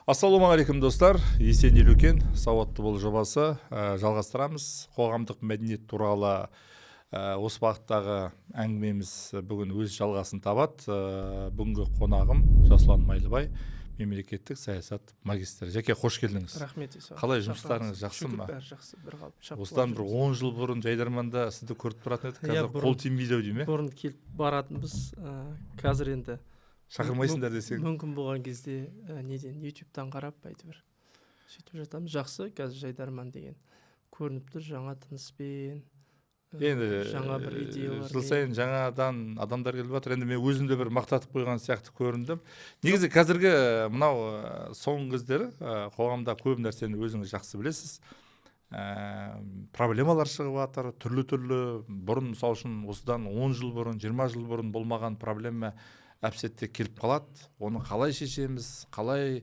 Ассалаумағалейкум, достар! Есен Елеукен, «Сауатты бол» жобасы. Жалғастырамыз. Қоғамдық мәдениет туралы осы бағыттағы әңгімеміз бүгін өз жалғасын табады. Бүгінгі қонағым Жасұлан Майлыбай, мемлекеттік саясат магистрі. Жәке, қош келдіңіз! Рахмет, Иса. Қалай, жұмыстарыңыз жақсы Шүкір, ма? Бәрі жақсы, бір қалыпты. Осыдан бір 10 жыл бұрын «Жайдарманда» сізді көріп тұратын едік. Иә, қазір қол тимейді ау деймін, иә? Бұрын келіп баратынбыз, қазір енді Шақырмайсыңдар десең. Мүмкін болған кезде неден, Ютубтан қарап, әйтеуір сөйтіп жатамыз. Жақсы, қазір «Жайдарман» деген көрініп тұр жаңа тыныспен, Енді жаңа бір идеялармен. Жыл сайын жаңадан адамдар келіп жатыр. Енді мен өзім де бір мақтатып қойған сияқты көріндім. Негізі қазіргі мынау соңғы кездері қоғамда көп нәрсені өзіңіз жақсы білесіз, проблемалар шығып жатыр түрлі түрлі. Бұрын, мысалы үшін, осыдан 10 жыл бұрын, 20 жыл бұрын болмаған проблема әп-сәтте келіп қалады. Оны қалай шешеміз, қалай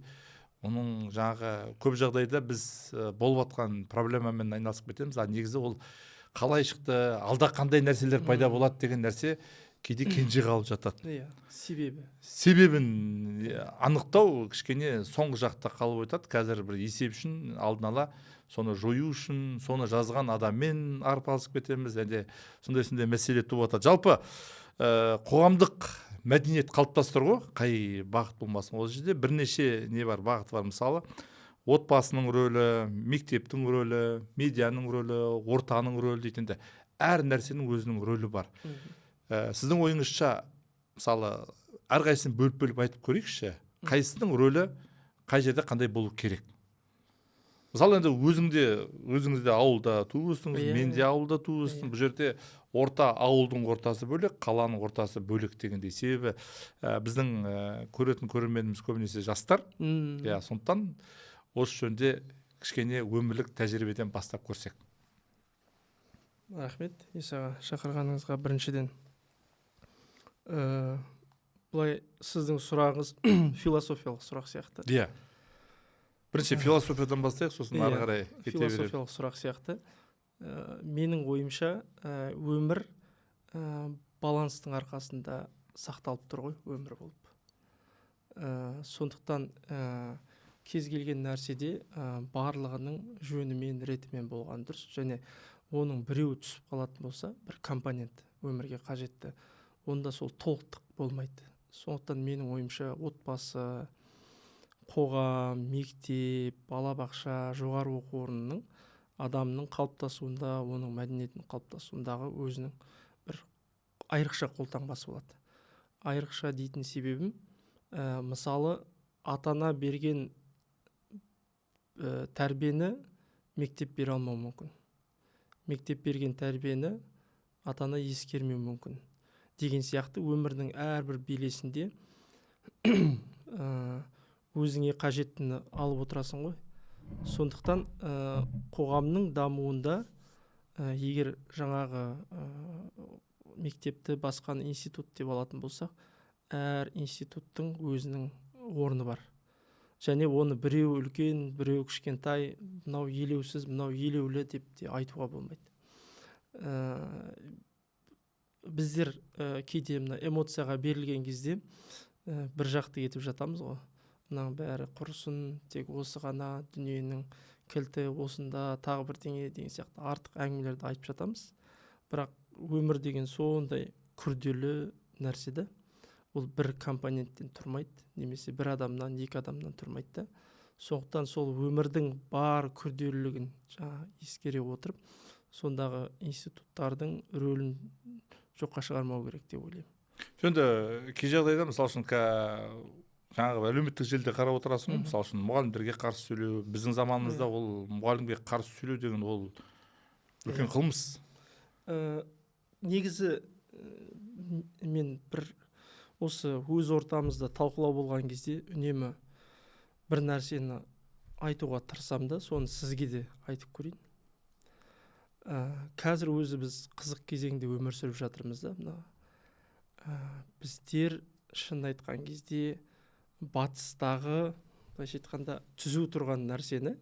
оның жаңағы, көп жағдайда біз болып жатқан проблемамен айналысып кетеміз, а негізі ол қалай шықты, алда қандай нәрселер пайда болады деген нәрсе кейде кенже қалып жатады. Иә, себебі. Себебін анықтау кішкене соңғы жақта қалып жатады. Қазір бір есеп үшін, алдын ала соны жою үшін соны жазған адаммен арпалысып кетеміз әлде сондай сондай мәселе туып жатады. Жалпы қоғамдық мәдениет қалыптастыру ғой, қай бағыт болмасын, ол жерде бірнеше не бар, бағыты бар. Мысалы, отбасының рөлі, мектептің рөлі, медианың рөлі, ортаның рөлі дейді. Енді әр нәрсенің өзінің рөлі бар. Сіздің ойыңызша, мысалы, әрқайсысын бөліп бөліп айтып көрейікші, қайсысының рөлі қай жерде қандай болу керек? Мысалы, енді өзіңіз де ауылда туып өстіңіз, мен де ауылда туып өстім. Бұл жерде орта, ауылдың ортасы бөлек, қаланың ортасы бөлек дегендей. Себебі біздің көретін көрерменіміз көбінесе жастар. Иә, сондықтан осы жөнінде кішкене өмірлік тәжірибеден бастап көрсек. Рахмет, Исаға, шақырғаныңызға. Біріншіден, былай, сіздің сұрағыңыз философиялық сұрақ сияқты. Иә, бірінші философиядан бастайық, сосын ары қарай кете береді. Философиялық сұрақ сияқты. Менің ойымша, өмір баланстың арқасында сақталып тұр ғой өмір болып. Сондықтан кез келген нәрседе барлығының жөнімен, ретімен болған дұрыс. Және оның біреуі түсіп қалатын болса, бір компонент өмірге қажетті, онда сол толықтық болмайды. Сондықтан менің ойымша, отбасы, қоғам, мектеп, балабақша, жоғары оқу орнының адамның қалыптасуында, оның мәдениетінің қалыптасуындағы өзінің бір айрықша қолтаңбасы болады. Айрықша дейтін себебім, мысалы, ата ана берген тәрбиені мектеп бере алмауы мүмкін, мектеп берген тәрбиені ата ана ескермеуі мүмкін деген сияқты. Өмірдің әрбір белесінде өзіңе қажеттіні алып отырасың ғой. Сондықтан қоғамның дамуында, егер жаңағы мектепті басқан институт деп алатын болсақ, әр институттың өзінің орны бар. Және оны біреу үлкен, біреу кішкентай, мынау елеусіз, мынау елеулі деп те айтуға болмайды. Біздер кейде мына эмоцияға берілген кезде бір жақты кетіп жатамыз ғой. Мынаның бәрі құрысын, тек осы ғана дүниенің кілті осында, тағы бірдеңе деген сияқты артық әңгімелерді айтып жатамыз. Бірақ өмір деген сондай күрделі нәрсе да, ол бір компоненттен тұрмайды немесе бір адамнан, екі адамнан тұрмайды да. Сондықтан сол өмірдің бар күрделілігін жаңа ескере отырып, сондағы институттардың рөлін жоққа шығармау керек деп ойлаймын. Енді кей жағдайда, мысалы үшін, жаңағы әлеуметтік желіде қарап отырасың ғой, мысалы үшін, мұғалімдерге қарсы сөйлеу. Біздің заманымызда ол мұғалімге қарсы сөйлеу деген ол үлкен қылмыс. Негізі мен бір осы өз ортамызда талқылау болған кезде үнемі бір нәрсені айтуға тырысамын да, соны сізге де айтып көрейін. Қазір өзі біз қызық кезеңде өмір сүріп жатырмыз да. Мына біздер, шынын айтқан кезде, батыстағы, былайша айтқанда, түзу тұрған нәрсені,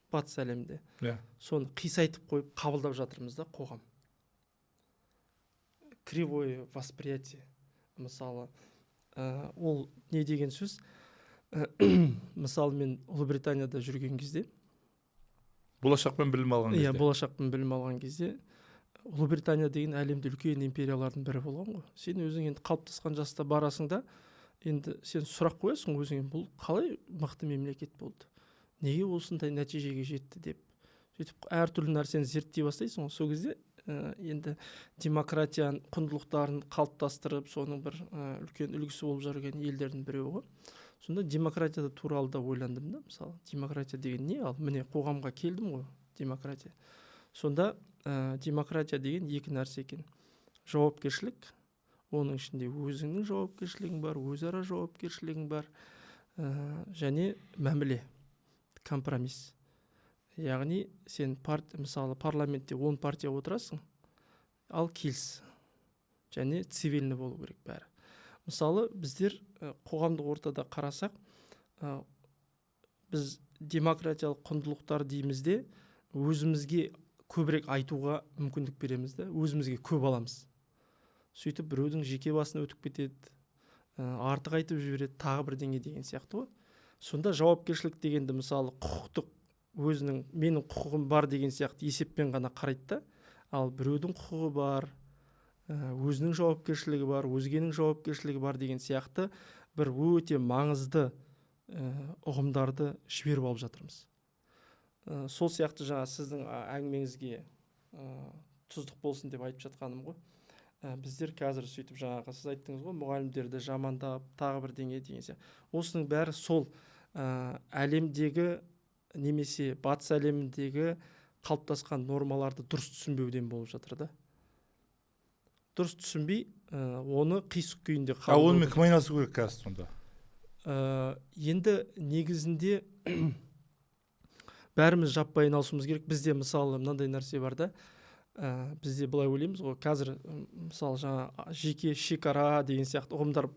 батыс әлемде соны қисайтып қойып қабылдап жатырмыз да. Қоғам, кривое восприятие. Мысалы, ол не деген сөз? Мысалы, мен Ұлыбританияда жүрген кезде, Болашақпен білім алған кезде. Иә, Болашақпен білім алған кезде. Ұлыбритания деген әлемде үлкен империялардың бірі болған ғой. Сен өзің енді қалыптасқан жаста барасың да, енді сен сұрақ қоясың өзіңе: бұл қалай мықты мемлекет болды, неге осындай нәтижеге жетті деп. Сөйтіп әртүрлі нәрсені зерттей бастайсың ғой. Сол кезде енді демократия құндылықтарын қалыптастырып, соның бір үлкен үлгісі болып жүрген елдердің біреуі ғой. Сонда демократия туралы да ойландым да. Мысалы, демократия деген не? Ал міне, қоғамға келдім ғой, демократия. Сонда демократия деген екі нәрсе екен: жауапкершілік, оның ішінде өзіңнің жауапкершілігің бар, өзара жауапкершілігің бар, және мәміле, компромисс. Яғни сен мысалы, парламентте 10 партия отырасың, ал келіс және цивильный болу керек бәрі. Мысалы, біздер қоғамдық ортада қарасақ, біз демократиялық құндылықтар дейміз де, өзімізге көбірек айтуға мүмкіндік береміз да, өзімізге көп аламыз. Сөйтіп біреудің жеке басына өтіп кетеді, артық айтып жібереді, тағы бірдеңе деген сияқты ғой. Сонда жауапкершілік дегенді, мысалы, құқықтық, өзінің менің құқығым бар деген сияқты есеппен ғана қарайды да. Ал біреудің құқығы бар, өзінің жауапкершілігі бар, өзгенің жауапкершілігі бар деген сияқты бір өте маңызды ұғымдарды жіберіп алып жатырмыз. Сол сияқты жаңа сіздің әңгімеңізге тұздық болсын деп айтып жатқаным ғой. Біздер қазір сөйтіп жаңағы сіз айттыңыз ғой, мұғалімдерді жамандап, тағы бірдеңе деген сияқты, осының бәрі сол әлемдегі немесе батыс әлеміндегі қалыптасқан нормаларды дұрыс түсінбеуден болып жатыр да. Дұрыс түсінбей, оны қисық күйінде А онымен кім айналысу керек қазір сонда? Енді негізінде бәріміз жаппай айналысуымыз керек. Бізде, мысалы, мынандай нәрсе бар да, бізде былай ойлаймыз ғой қазір, мысалы, жаңа жеке шекара деген сияқты ұғымдар,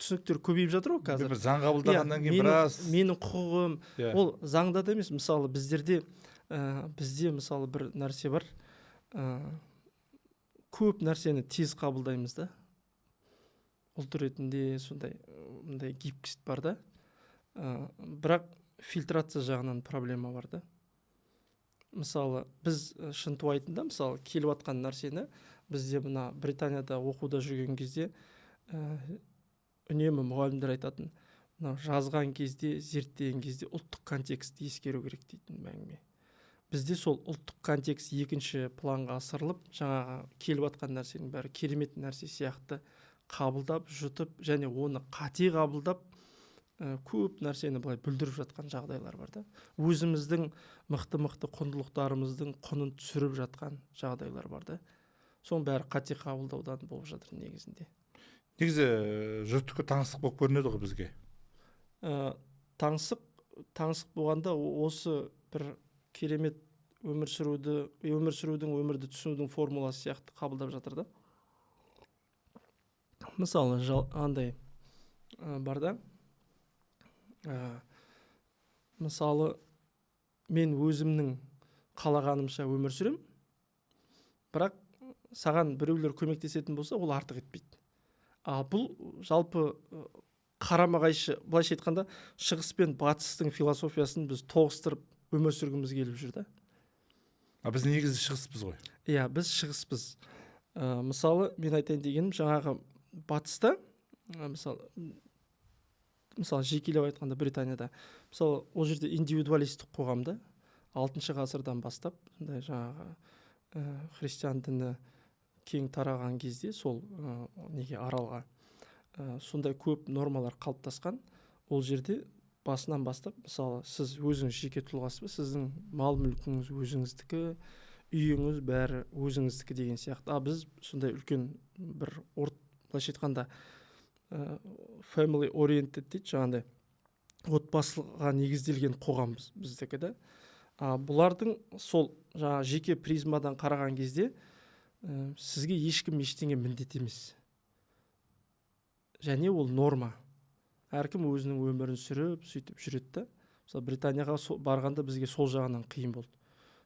түсініктер көбейіп жатыр ғой қазір. Бір заң қабылдағаннан кейін біраз. Менің құқығым. Ол заңда да емес. Мысалы, біздерде бізде, мысалы, бір нәрсе бар, көп нәрсені тез қабылдаймыз да, ұлт ретінде сондай мындай гибкость бар да, бірақ фильтрация жағынан проблема бар да. Мысалы, біз шынтуайтында, мысалы, келіп жатқан нәрсені, бізде мына Британияда оқуда жүрген кезде үнемі мұғалімдер айтатын: мынау жазған кезде, зерттеген кезде ұлттық контекстті ескеру керек дейтін әңгіме. Бізде сол ұлттық контекст екінші планға ысырылып, жаңағы келіп жатқан нәрсенің бәрі керемет нәрсе сияқты қабылдап, жұтып және оны қате қабылдап, көп нәрсені былай бүлдіріп жатқан жағдайлар бар да. Өзіміздің мықты мықты құндылықтарымыздың құнын түсіріп жатқан жағдайлар бар да. Соның бәрі қате қабылдаудан болып жатыр негізінде. Негізі жұрттікі таңсық болып көрінеді ғой бізге. Таңсық болғанда, осы бір керемет өмір сүруді, өмір сүрудің, өмірді түсінудің формуласы сияқты қабылдап жатыр да. Мысалы, андай бар да, мысалы, мен өзімнің қалағанымша өмір сүремін, бірақ саған біреулер көмектесетін болса, ол артық етпейді. А бұл жалпы қарама қайшы. Былайша айтқанда, шығыс пен батыстың философиясын біз тоғыстырып өмір сүргіміз келіп жүр да. А біз негізі шығыспыз ғой. Иә, біз шығыспыз. Мысалы, мен айтайын дегенім, жаңағы батыста, мысалы, жекелеп айтқанда, Британияда, мысалы, ол жерде индивидуалистік қоғам да. Алтыншы ғасырдан бастап сондай жаңағы христиан діні кең тараған кезде, сол неге, аралға, сондай көп нормалар қалыптасқан. Ол жерде басынан бастап, мысалы, сіз өзіңіз жеке тұлғасыз ба, сіздің мал мүлкіңіз өзіңіздікі, үйіңіз бәрі өзіңіздікі деген сияқты. А біз сондай үлкен бір былайша айтқанда, family oriented дейді, жаңағыдай отбасыға негізделген қоғамбыз біздікі да. А бұлардың сол жаңа жеке призмадан қараған кезде, сізге ешкім ештеңе міндет емес және ол норма, әркім өзінің өмірін сүріп, сөйтіп жүреді да. Мысалы, Британияға барғанда бізге сол жағынан қиын болды.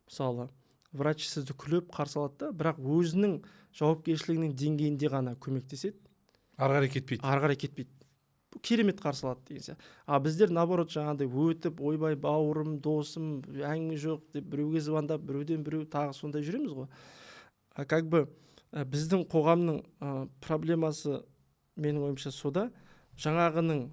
Мысалы, врач сізді күліп қарсы алады да, бірақ өзінің жауапкершілігінің деңгейінде ғана көмектеседі. Ары қарай кетпейді. Ары қарай кетпейді. Керемет қарсы алады деген сияқты. А біздер, наоборот, жаңағыдай өтіп, ойбай, бауырым, досым, әңгіме жоқ деп, біреуге звондап, біреуден біреу, тағы сондай жүреміз ғой. А как бы біздің қоғамның проблемасы, менің ойымша, сода: жаңағының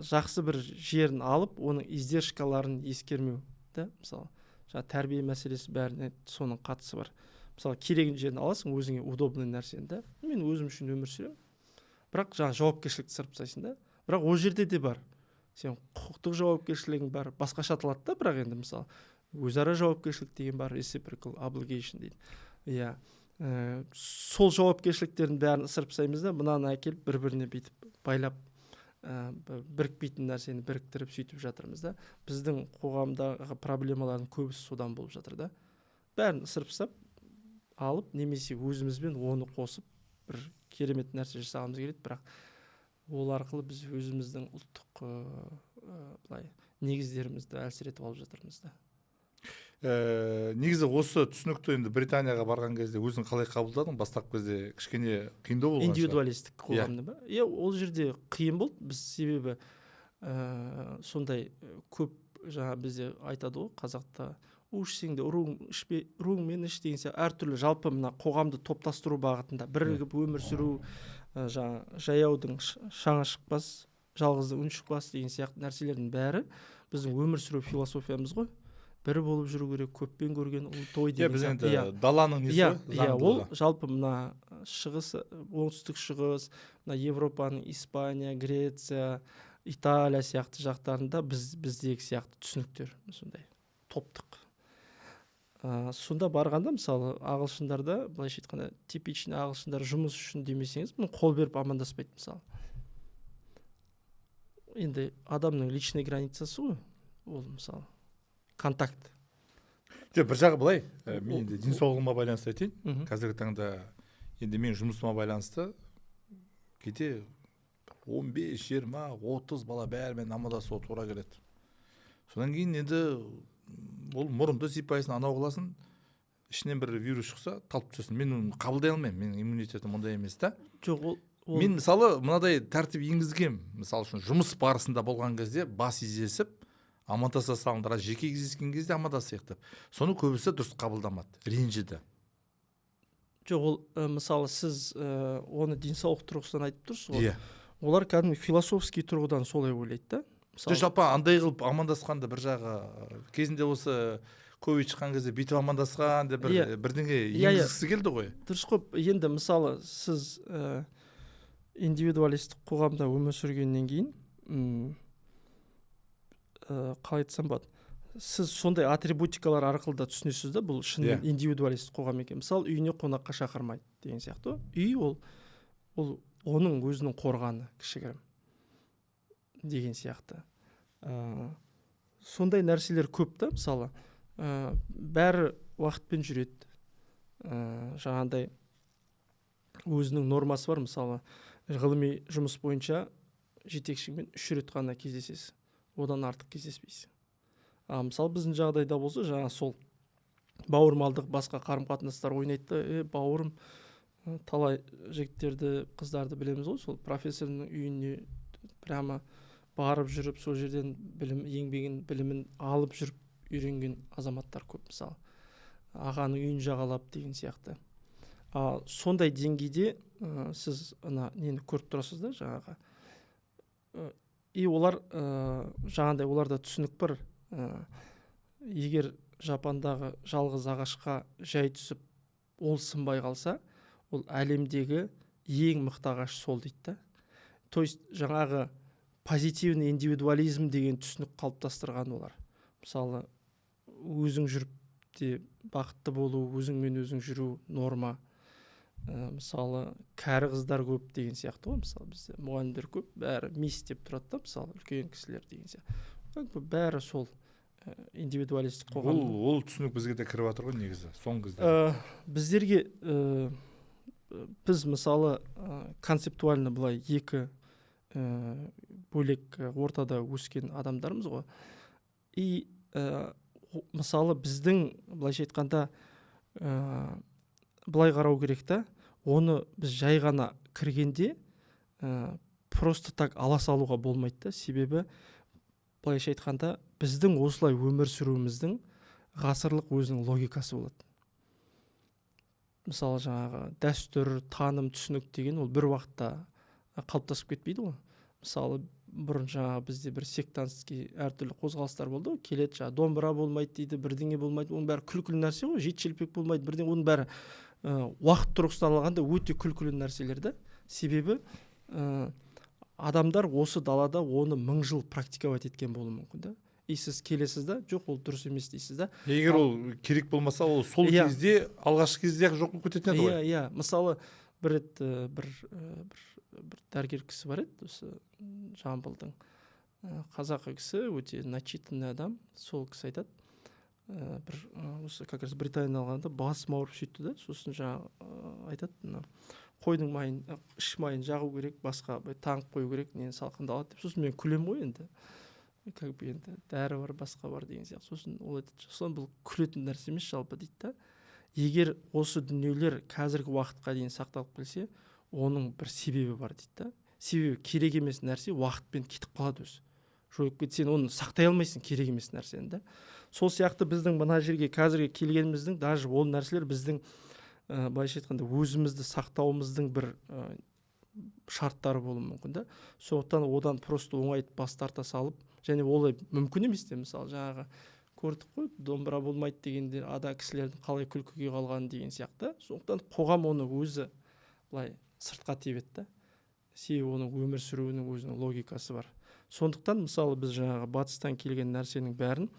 жақсы бір жерін алып, оның издержкаларын ескермеу да. Мысалы, жаңа тәрбие мәселесі, бәріне соның қатысы бар. Мысалы, керегін жерін аласың, өзіңе удобный нәрсені да, мен өзім үшін өмір сүремін, бірақ жаңа жауапкершілікті ысырып тастайсың да. Бірақ ол жерде де бар, сен құқықтық жауапкершілігің бар, басқаша аталады да. Бірақ енді, мысалы, өзара жауапкершілік деген бар, reciprocal obligation дейді, иә. Сол жауапкершіліктердің бәрін ысырып тастаймыз да, мынаны әкеліп, бір біріне бүйтіп байлап, бірікпейтін нәрсені біріктіріп, сөйтіп жатырмыз да. Біздің қоғамдағы проблемалардың көбісі содан болып жатыр да: бәрін ысырып тастап алып немесе өзімізбен оны қосып, бір керемет нәрсе жасағымыз келеді. Бірақ ол арқылы біз өзіміздің ұлттық былай негіздерімізді әлсіретіп алып жатырмыз да. Негізі осы түсінікті енді Британияға барған кезде өзің қалай қабылдадың? Бастапқы кезде кішкене қиындау болған шығар. Индивидуалистік қоғамды ба? Иә, ол жерде қиын болды біз, себебі сондай көп жаңа бізде айтады ғой, қазақта у ішсең де руың ішпе, руыңмен іш деген сияқты. Әртүрлі, жалпы мына қоғамды топтастыру бағытында бірігіп өмір сүру, жаңа жаяудың шаңы шықпас, жалғыздың үн шықпас деген сияқты нәрселердің бәрі біздің өмір сүру философиямыз ғой. Бір болып жүру керек, көппен көрген ұлы той деген. Біз енді даланың несі ғой. Иә, ол жалпы мына шығыс, оңтүстік шығыс, мына Европаның Испания, Греция, Италия сияқты жақтарында біздегі сияқты түсініктер, сондай топтық. Сонда барғанда, мысалы, ағылшындарда, былайша айтқанда, типичный ағылшындар, жұмыс үшін демесеңіз, бұны қол беріп амандаспайды. Мысалы, енді адамның личный границасы ғой ол, мысалы, контакт. Жоқ, бір жағы былай, мен енді денсаулығыма байланысты айтайын. Қазіргі таңда енді менің жұмысыма байланысты кейде 15, 20, 30 бала, бәрімен амандасуға тура келеді. Содан кейін енді ол мұрынды сипайсың, анау қыласың, ішінен бір вирус шықса, талып түсесің. Мен оны қабылдай алмаймын, менің иммунитетім ондай емес та. Жоқ, ол Мен, мысалы, мынадай тәртіп енгізгенмін: мысалы үшін, жұмыс барысында болған кезде бас изесіп амандаса салыңдар, ал жеке кездескен кезде амандасайық деп. Соны көбісі дұрыс қабылдамады, ренжіді. Жоқ, ол мысалы, сіз оны денсаулық тұрғысынан айтып тұрсыз ғой. Иә. Олар кәдімгі философский тұрғыдан солай ойлайды да. Жоқ, жалпы андай қылып амандасқанда бір жағы, кезінде осы ковид шыққан кезде бүйтіп амандасқан деп бір бірдеңе Иә, иә. енгізгісі келді ғой. Дұрыс қой. Енді, мысалы, сіз индивидуалистік қоғамда өмір сүргеннен кейін, қалай айтсам болады, сіз сондай атрибутикалар арқылы да түсінесіз да, бұл шынымен индивидуалистік қоғам екен. Мысалы, үйіне қонаққа шақырмайды деген сияқты ғой. Үй ол оның өзінің қорғаны кішігірім деген сияқты. Сондай нәрселер көп та. Мысалы, бәрі уақытпен жүреді, жаңағындай өзінің нормасы бар. Мысалы, ғылыми жұмыс бойынша жетекшіңмен үш рет қана кездесесің, одан артық кездеспейсің. А мысалы, біздің жағдайда болса, жаңа сол бауырмалдық, басқа қарым қатынастар ойнайды да. Е, бауырым, талай жігіттерді, қыздарды білеміз ғой, сол профессордың үйіне прямо барып жүріп, сол жерден білім, еңбегін, білімін алып жүріп үйренген азаматтар көп. Мысалы, ағаның үйін жағалап деген сияқты. А сондай деңгейде сіз ана нені көріп тұрасыз да жаңағы. И олар жаңағындай, оларда түсінік бар: егер Жапандағы жалғыз ағашқа жай түсіп, ол сынбай қалса, ол әлемдегі ең мықты ағаш сол дейді да. То есть жаңағы позитивный индивидуализм деген түсінік қалыптастырған олар. Мысалы, өзің жүріп те бақытты болу, өзіңмен өзің жүру норма. Мысалы, кәрі қыздар көп деген сияқты ғой. Мысалы, бізде мұғалімдер көп, бәрі мисс деп тұрады да, мысалы, үлкен кісілер деген сияқты. Как бы бәрі сол индивидуалистік қоғам. Ол түсінік бізге де кіріп жатыр ғой негізі соңғы кезде. Біздерге біз, мысалы, концептуально былай екі бөлек ортада өскен адамдармыз ғой. И мысалы, біздің, былайша айтқанда, былай қарау керек та оны: біз жай ғана кіргенде Просто так ала салуға болмайды да. Себебі, былайша айтқанда, біздің осылай өмір сүруіміздің ғасырлық өзінің логикасы болады. Мысалы, жаңағы дәстүр, таным, түсінік деген ол бір уақытта қалыптасып кетпейді ғой. Мысалы, бұрын жаңағы бізде бір сектантский әртүрлі қозғалыстар болды ғой. Келеді, жаңағы домбыра болмайды дейді, бірдеңе болмайды. Оның бәрі күлкілі нәрсе ғой. Жеті шелпек болмайды, бірдеңе. Оның бәрі уақыт тұрғысынан алғанда өте күлкілі нәрселер да. Себебі адамдар осы далада оны мың жыл практиковать еткен болуы мүмкін да. И сіз келесіз да, жоқ, ол дұрыс емес дейсіз да. Егер ол керек болмаса, ол сол кезде, алғашқы кезде ақ жоқ болып кететін еді ғой. Иә, мысалы, бір рет бір дәрігер кісі бар еді, осы Жамбылдың, қазақы кісі, өте начитанный адам. Сол кісі айтады, бір осы как раз Британияны алғанда басым ауырып сөйтті да. Сосын жаңағы айтады, мына қойдың майын, іш майын жағу керек, басқа былай таңып қою керек, нені, салқындалады деп. Сосын мен күлемін ғой енді, как бы енді дәрі бар, басқа бар деген сияқты. Сосын ол айтады: «Жасұлан, бұл күлетін нәрсе емес жалпы», — дейді да. «Егер осы дүниелер қазіргі уақытқа дейін сақталып келсе, оның бір себебі бар», — дейді да. «Себебі керек емес нәрсе уақытпен кетіп қалады өзі, жойылып кетсе, сен оны сақтай алмайсың, керек емес нәрсені да. Сол сияқты біздің мына жерге қазіргі келгеніміздің, даже ол нәрселер біздің былайша айтқанда, өзімізді сақтауымыздың бір шарттары болуы мүмкін да. Сондықтан одан просто оңай бас тарта салып және олай мүмкін емес те. Мысалы, жаңағы көрдік қой, домбыра болмайды дегенде ада кісілердің қалай күлкіге қалғанын деген сияқты. Сондықтан қоғам оны өзі былай сыртқа тебеді да, себебі оның өмір сүруінің өзінің логикасы бар. Сондықтан, мысалы, біз жаңағы батыстан келген нәрсенің бәрін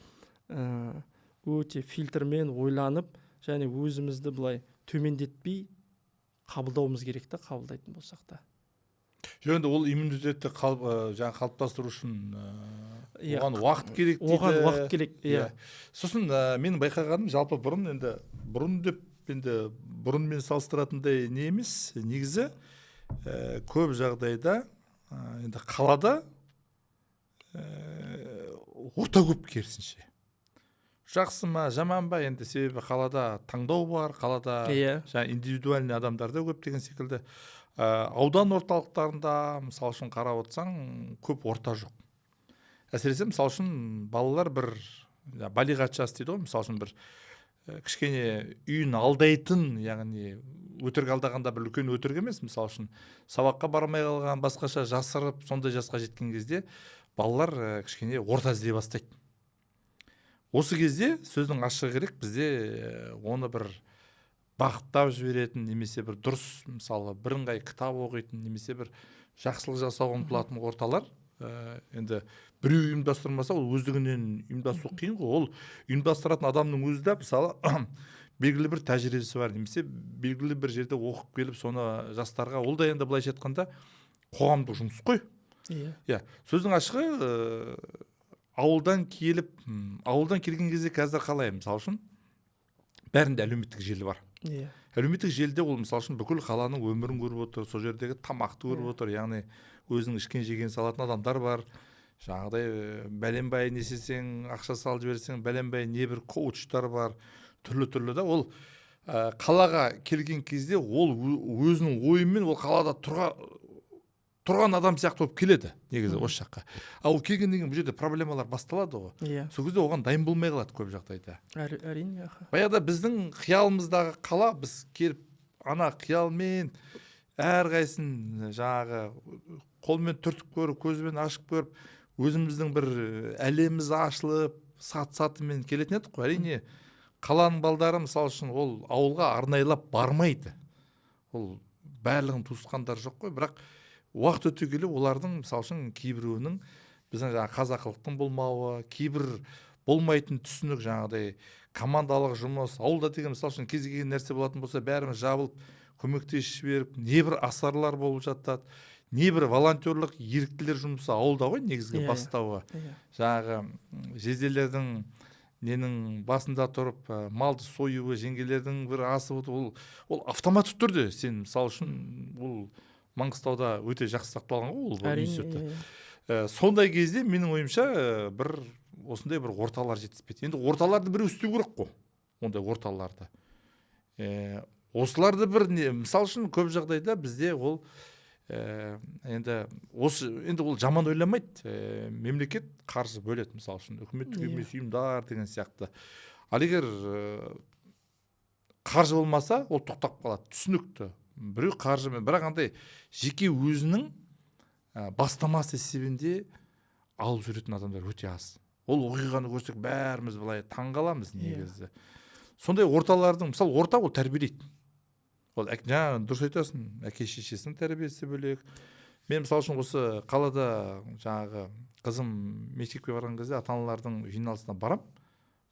өте фильтрмен ойланып және өзімізді былай төмендетпей қабылдауымыз керек та, қабылдайтын болсақ та. Жоқ, енді ол иммунитетті жаңағы қалыптастыру үшін оған уақыт керек дейді. Оған уақыт керек, иә. Сосын менің байқағаным, жалпы бұрын, енді бұрын деп, енді бұрынмен салыстыратындай не емес негізі, көп жағдайда енді қалада орта көп, керісінше. Жақсы ма, жаман ба енді, себебі қалада таңдау бар, қалада жаңа индивидуальный адамдар да көп деген секілді. Аудан орталықтарында, мысалы үшін, қарап отырсаң, көп орта жоқ. Әсіресе, мысалы үшін, балалар бір жаңа балиғат жас дейді ғой, мысалы үшін, бір кішкене үйін алдайтын, яғни өтірік алдағанда бір үлкен өтірік емес, мысалы үшін, сабаққа бармай қалған, басқаша жасырып, сондай жасқа жеткен кезде балалар кішкене орта іздей бастайды. Осы кезде, сөздің ашығы керек, бізде оны бір бағыттап жіберетін немесе бір дұрыс, мысалы, бірыңғай кітап оқитын немесе бір жақсылық жасауға ұмтылатын орталар енді біреу ұйымдастырмаса, ол өздігінен ұйымдастыру қиын ғой. Ол ұйымдастыратын адамның өзі де, мысалы, белгілі бір тәжірибесі бар немесе белгілі бір жерде оқып келіп, соны жастарға, ол да енді былайша айтқанда қоғамдық жұмыс қой. Иә, сөздің ашығы, ауылдан келіп, ауылдан келген кезде қазір қалай, мысалы үшін, бәрінде әлеуметтік желі бар. Әлеуметтік желіде ол, мысалы үшін, бүкіл қаланың өмірін көріп отыр, сол жердегі тамақты көріп отыр, яғни өзінің ішкен жеген салатын адамдар бар, жаңағыдай бәленбай не істесең, ақша салып жіберсең, бәленбай небір коучтар бар, түрлі түрлі да. Ол қалаға келген кезде ол өзінің ойымен ол қалада тұрған адам сияқты болып келеді негізі осы жаққа. Ал ол келгеннен кейін бұл жерде проблемалар басталады ғой. Сол кезде оған дайын болмай қалады көп жағдайда. Әрине, аха. Баяғыда біздің қиялымыздағы қала, біз келіп ана қиялмен әрқайсысын жаңағы қолмен түртіп көріп, көзбен ашып көріп, өзіміздің бір әлеміміз ашылып, сат сатымен келетін едік қой. Әрине, қаланың балдары, мысалы үшін, ол ауылға арнайлап бармайды, ол барлығының туысқандары жоқ қой. Бірақ уақыт өте келе олардың, мысалы үшін, кейбіреуінің біздің жаңағы қазақылықтың болмауы, кейбір болмайтын түсінік, жаңағыдай командалық жұмыс ауылда деген, мысалы үшін, кез келген нәрсе болатын болса, бәріміз жабылып көмектесіп жіберіп, небір асарлар болып жатады, небір волонтерлық, еріктілер жұмысы ауылда ғой негізгі Иә, иә. бастауы. Жаңағы жезделердің ненің басында тұрып, малды союы, жеңгелердің бір асып, ол автоматты түрде сен, мысалы үшін, ол Маңғыстауда өте жақсы сақталған ғой ол институтта. Иә, иә. Сондай кезде, менің ойымша, бір осындай бір орталар жетіспейді. Енді орталарды біреу істеу керек қой, ондай орталарды. Осыларды бір не, мысалы үшін, көп жағдайда бізде ол Енді осы, енді ол жаман ойламайды, мемлекет қаржы бөледі, мысалы үшін, үкіметтік емес ұйымдар деген сияқты. Ал егер қаржы болмаса, ол тоқтап қалады, түсінікті. Біреу қаржымен, бірақ андай жеке өзінің бастамасы есебінде алып жүретін адамдар өте аз. Ол оқиғаны көрсек, бәріміз былай таңғаламыз негізі. Сондай орталардың, мысалы, орта ол тәрбиелейді. Ол жаңа дұрыс айтасың, әке шешесінің тәрбиесі бөлек. Мен, мысалы үшін, осы қалада жаңағы қызым мектепке барған кезде ата аналардың жиналысына барам,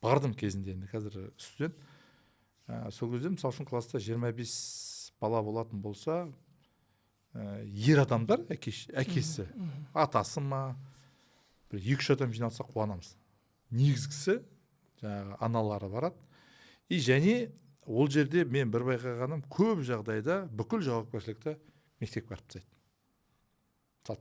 бардым кезінде, енді қазір студент. Сол кезде, мысалы үшін, класста 25 бала болатын болса, ер адамдар, әкесі, атасы ма, бір екі үш адам жиналса, қуанамыз. Негізгісі жаңағы аналары барады. И және ол жерде мен бір байқағаным, көп жағдайда бүкіл жауапкершілікті мектепке артып тастайды. Мысалы,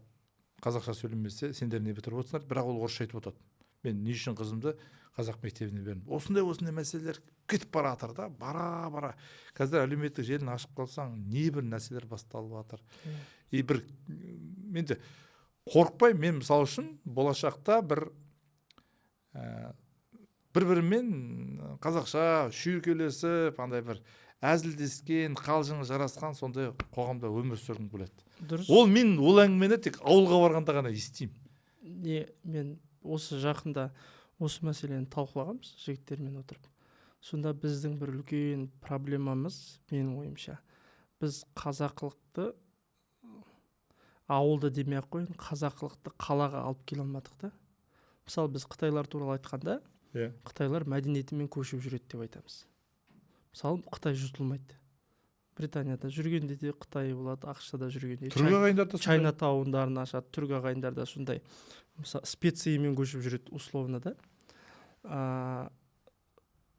қазақша сөйлемесе, сендер не бітіріп отырсыңдар, бірақ ол орысша айтып отырады. Мен не үшін қызымды қазақ мектебіне бердім? Осындай осындай мәселелер кетіп бара жатыр да, бара бара. Қазір әлеуметтік желіні ашып қалсаң, небір нәрселер басталып жатыр. И бір мен де қорықпаймын. Мен, мысалы үшін, болашақта бір бір бірімен қазақша шүйіркелесіп, андай бір әзілдескен, қалжыңы жарасқан сондай қоғамда өмір сүргім келеді. Ол мен ол әңгімені тек ауылға барғанда ғана естимін. Не, мен осы жақында осы мәселені талқылағанбыз жігіттермен отырып. Сонда біздің бір үлкен проблемамыз, менің ойымша, біз қазақылықты, ауылды демей ақ қояйын, қазақылықты қалаға алып келе алмадық та. Мысалы, біз қытайлар туралы айтқанда, қытайлар мәдениетімен көшіп жүреді деп айтамыз. Мысалы, қытай жұтылмайды. Британияда жүргенде де қытай болады, АҚШ да жүргенде Түрік ағайындар да сондай. Чайна таундарын ашады, түрік ағайындар да сондай. Мысалы, специямен көшіп жүреді условно да.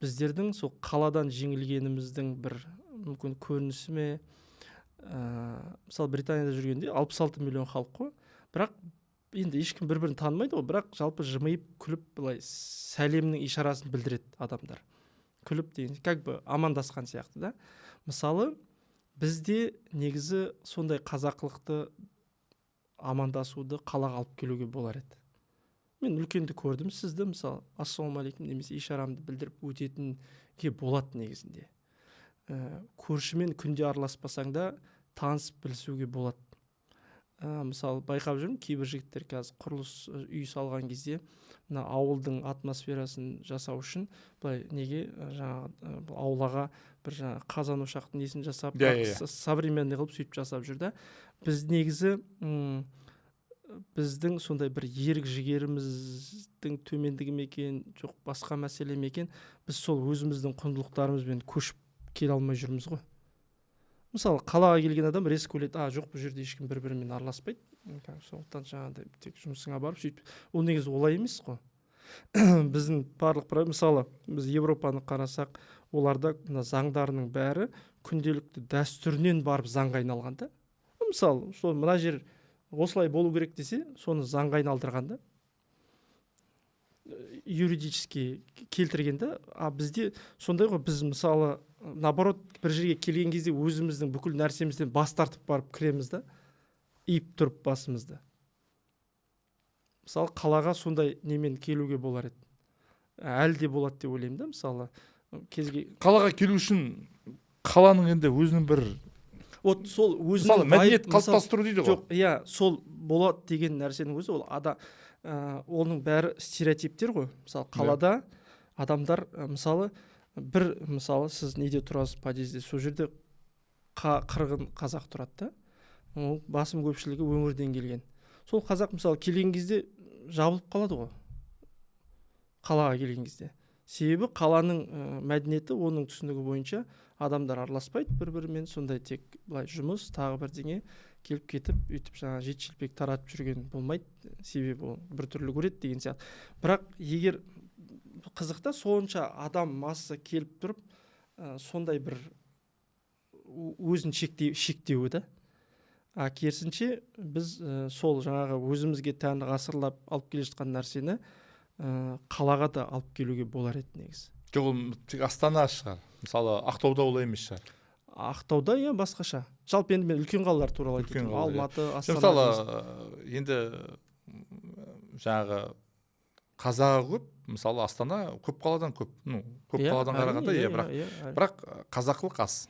Біздердің сол қаладан жеңілгеніміздің бір мүмкін көрінісі ме, мысалы, Британияда жүргенде 66 миллион халық қой, бірақ енді ешкім бір бірін танымайды ғой, бірақ жалпы жымиып күліп, былай сәлемнің ишарасын білдіреді адамдар, күліп деген, как бы амандасқан сияқты да. Мысалы, бізде негізі сондай қазақылықты, амандасуды қалаға алып келуге болар еді. Мен үлкенді көрдім, сізді, мысалы, ассалаумағалейкум немесе ишарамды білдіріп өтетінге болады негізінде. Көршімен күнде араласпасаң да, танысып білісуге болады. Мысалы, байқап жүрмін, кейбір жігіттер қазір құрылыс, үй салған кезде мына ауылдың атмосферасын жасау үшін былай неге жаңағы бұл аулаға бір жаңағы қазан ошақтың несін жасап, Иә, бірақ иә, иә. современный қылып сөйтіп жасап жүр да. Біз негізі біздің сондай бір ерік жігеріміздің төмендігі ме екен, жоқ басқа мәселе ме екен, біз сол өзіміздің құндылықтарымызбен көшіп келе алмай жүрміз ғой. Мысалы, қалаға келген адам резко ойлайды: а, жоқ, бұл жерде ешкім бір бірімен араласпайды, сондықтан жаңағыдай тек жұмысыңа барып сөйтіп. Ол негізі олай емес қой. Біздің барлық, мысалы, біз Европаны қарасақ, оларда мына заңдарының бәрі күнделікті дәстүрінен барып заңға айналған да. Мысалы, сол мына жер осылай болу керек десе, соны заңға айналдырған да, юридически келтірген да. А бізде сондай ғой, біз, мысалы, наоборот, бір жерге келген кезде өзіміздің бүкіл нәрсемізден бас тартып барып кіреміз да, иіп тұрып басымызды. Мысалы, қалаға сондай немен келуге болар еді, әлі де болады деп ойлаймын да. Мысалы, кезге Қалаға келу үшін қаланың енді өзінің бір Вот сол өзінің мысалы, мәдениет вайб, мысалы, қалыптастыру дейді ғой. Жоқ, иә, сол болады деген нәрсенің өзі ол оның бәрі стереотиптер ғой. Мысалы, қалада адамдар, мысалы, бір, мысалы, сіз неде тұрасыз, подъезде, сол жерде қырғын қазақ тұрады да, ол басым көпшілігі өңірден келген. Сол қазақ, мысалы, келген кезде жабылып қалады ғой қалаға келген кезде. Себебі қаланың мәдениеті, оның түсінігі бойынша адамдар араласпайды бір бірімен, сондай тек былай жұмыс, тағы бірдеңе, келіп кетіп, өйтіп жаңағы жеті шелпек таратып жүрген болмайды, себебі ол біртүрлі көреді деген сияқты. Бірақ егер қызық та, сонша адам масса келіп тұрып, сондай бір өзін шектеуі да. А керісінше біз сол жаңағы өзімізге тән ғасырлап алып келе жатқан нәрсені қалаға да алып келуге болар еді негізі. Жоқ, ол тек Астана шығар, мысалы, Ақтауда олай емес шығар. Ақтауда иә басқаша. Жалпы енді мен үлкен қалалар туралы айтып Үлкен отырмын. қалалар, иә. Алматы, Астана. Мысалы, деген енді жаңағы қазағы көп, мысалы, Астана көп қаладан көп, ну, көп қаладан қарағанда, иә, бірақ иә, әрине. бірақ қазақылық аз.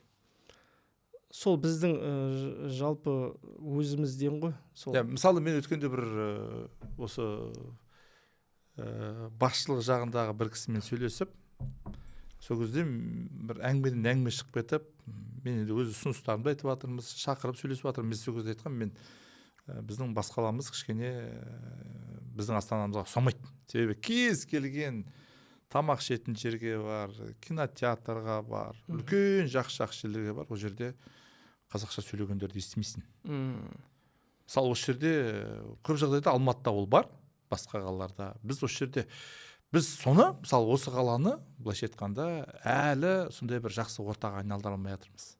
Сол біздің жалпы өзімізден ғой сол. Иә, мысалы, мен өткенде бір осы басшылық жағындағы бір кісімен сөйлесіп, сол кезде бір әңгімеден әңгіме шығып кетіп, мен енді өз ұсыныстарымды айтып жатырмыз, шақырып сөйлесіп жатырмыз. Мен сол кезде айтқанмын, мен біздің бас қаламыз кішкене біздің астанамызға ұқсамайды, себебі кез келген тамақ ішетін жерге бар, кинотеатрға бар, үлкен жақсы жақсы жерлерге бар, ол жерде қазақша сөйлегендерді естімейсің. Мысалы, осы жерде көп жағдайда Алматыда ол бар, басқа қалаларда біз осы жерде біз соны, мысалы, осы қаланы былайша айтқанда әлі сондай бір жақсы ортаға айналдыра алмай жатырмыз.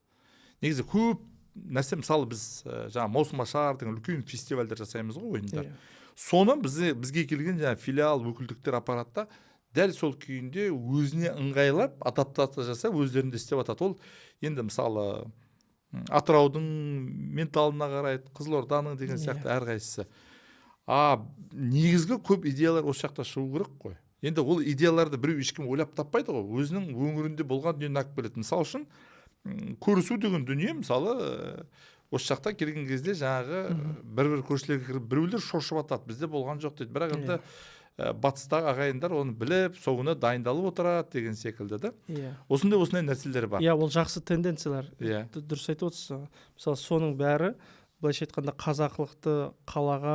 Негізі көп нәрсе, мысалы, біз жаңа маусымашар деген үлкен фестивальдер жасаймыз ғой, ойындар. Соны бізге келген жаңа филиал, өкілдіктер аппаратта дәл сол күйінде өзіне ыңғайлап адаптация жасап, өздерінде істеп жатады. Ол енді, мысалы, Атыраудың менталына қарайды, Қызылорданың деген сияқты әрқайсысы. А негізгі көп идеялар осы жақта шығу керек қой. Енді ол идеяларды біреу, ешкім ойлап таппайды ғой, өзінің өңірінде болған дүниені алып келеді. Мысалы үшін, көрісу деген дүние, мысалы, осы жақта келген кезде жаңағы бір бір көршілерге кіріп, біреулер шошып жатады, бізде болған жоқ дейді, бірақ енді батыстағы ағайындар оны біліп, сол күні дайындалып отырады деген секілді да. Осындай осындай нәрселер бар. Иә, ол жақсы тенденциялар. Дұрыс айтып отырсыз. Мысалы, соның бәрі былайша айтқанда қазақылықты қалаға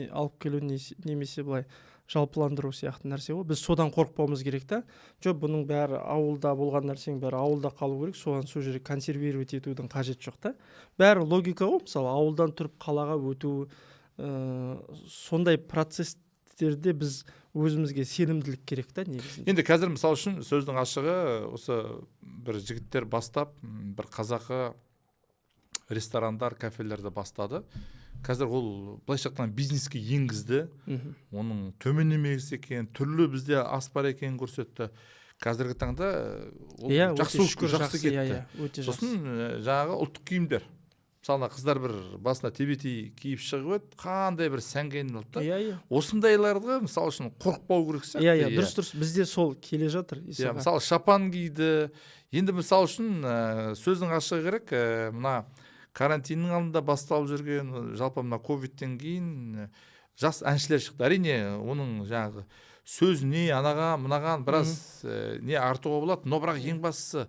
алып келу немесе былай жалпыландыру сияқты нәрсе ғой. Біз содан қорықпауымыз керек та. Жоқ, бұның бәрі ауылда болған нәрсенің бәрі ауылда қалу керек, соған сол жерге консервировать етудің қажеті жоқ та. Бәрі логика ғой. Мысалы, ауылдан тұрып қалаға өту, сондай процесстерде біз өзімізге сенімділік керек та негізінде. Енді қазір, мысалы үшін, сөздің ашығы, осы бір жігіттер бастап, бір қазақы ресторандар, кафелерді бастады. Қазір ол былайша айтқанда бизнеске енгізді. Оның төмен емес екен, түрлі бізде ас бар екенін көрсетті. Қазіргі таңда ол жақсы, өте шүкір, жақсы жақсы, иә, кетті. Иә, өте жақсы. Сосын жаңағы ұлттық киімдер, мысалы, ана қыздар бір басына тебетей киіп шығып еді, қандай бір сәнге айналды да. иә иә Осындайларды, мысалы үшін, қорықпау керек сияқты. Иә, иә, дұрыс, дұрыс, бізде сол келе жатыр. Исаға. Мысалы, шапан киді. Енді, мысалы үшін, сөздің ашығы керек, мына карантиннің алдында басталып жүрген, жалпы мына ковидтен кейін жас әншілер шықты. Әрине, оның жаңағы сөзіне, анаған мынаған біраз не артуға болады, но бірақ ең бастысы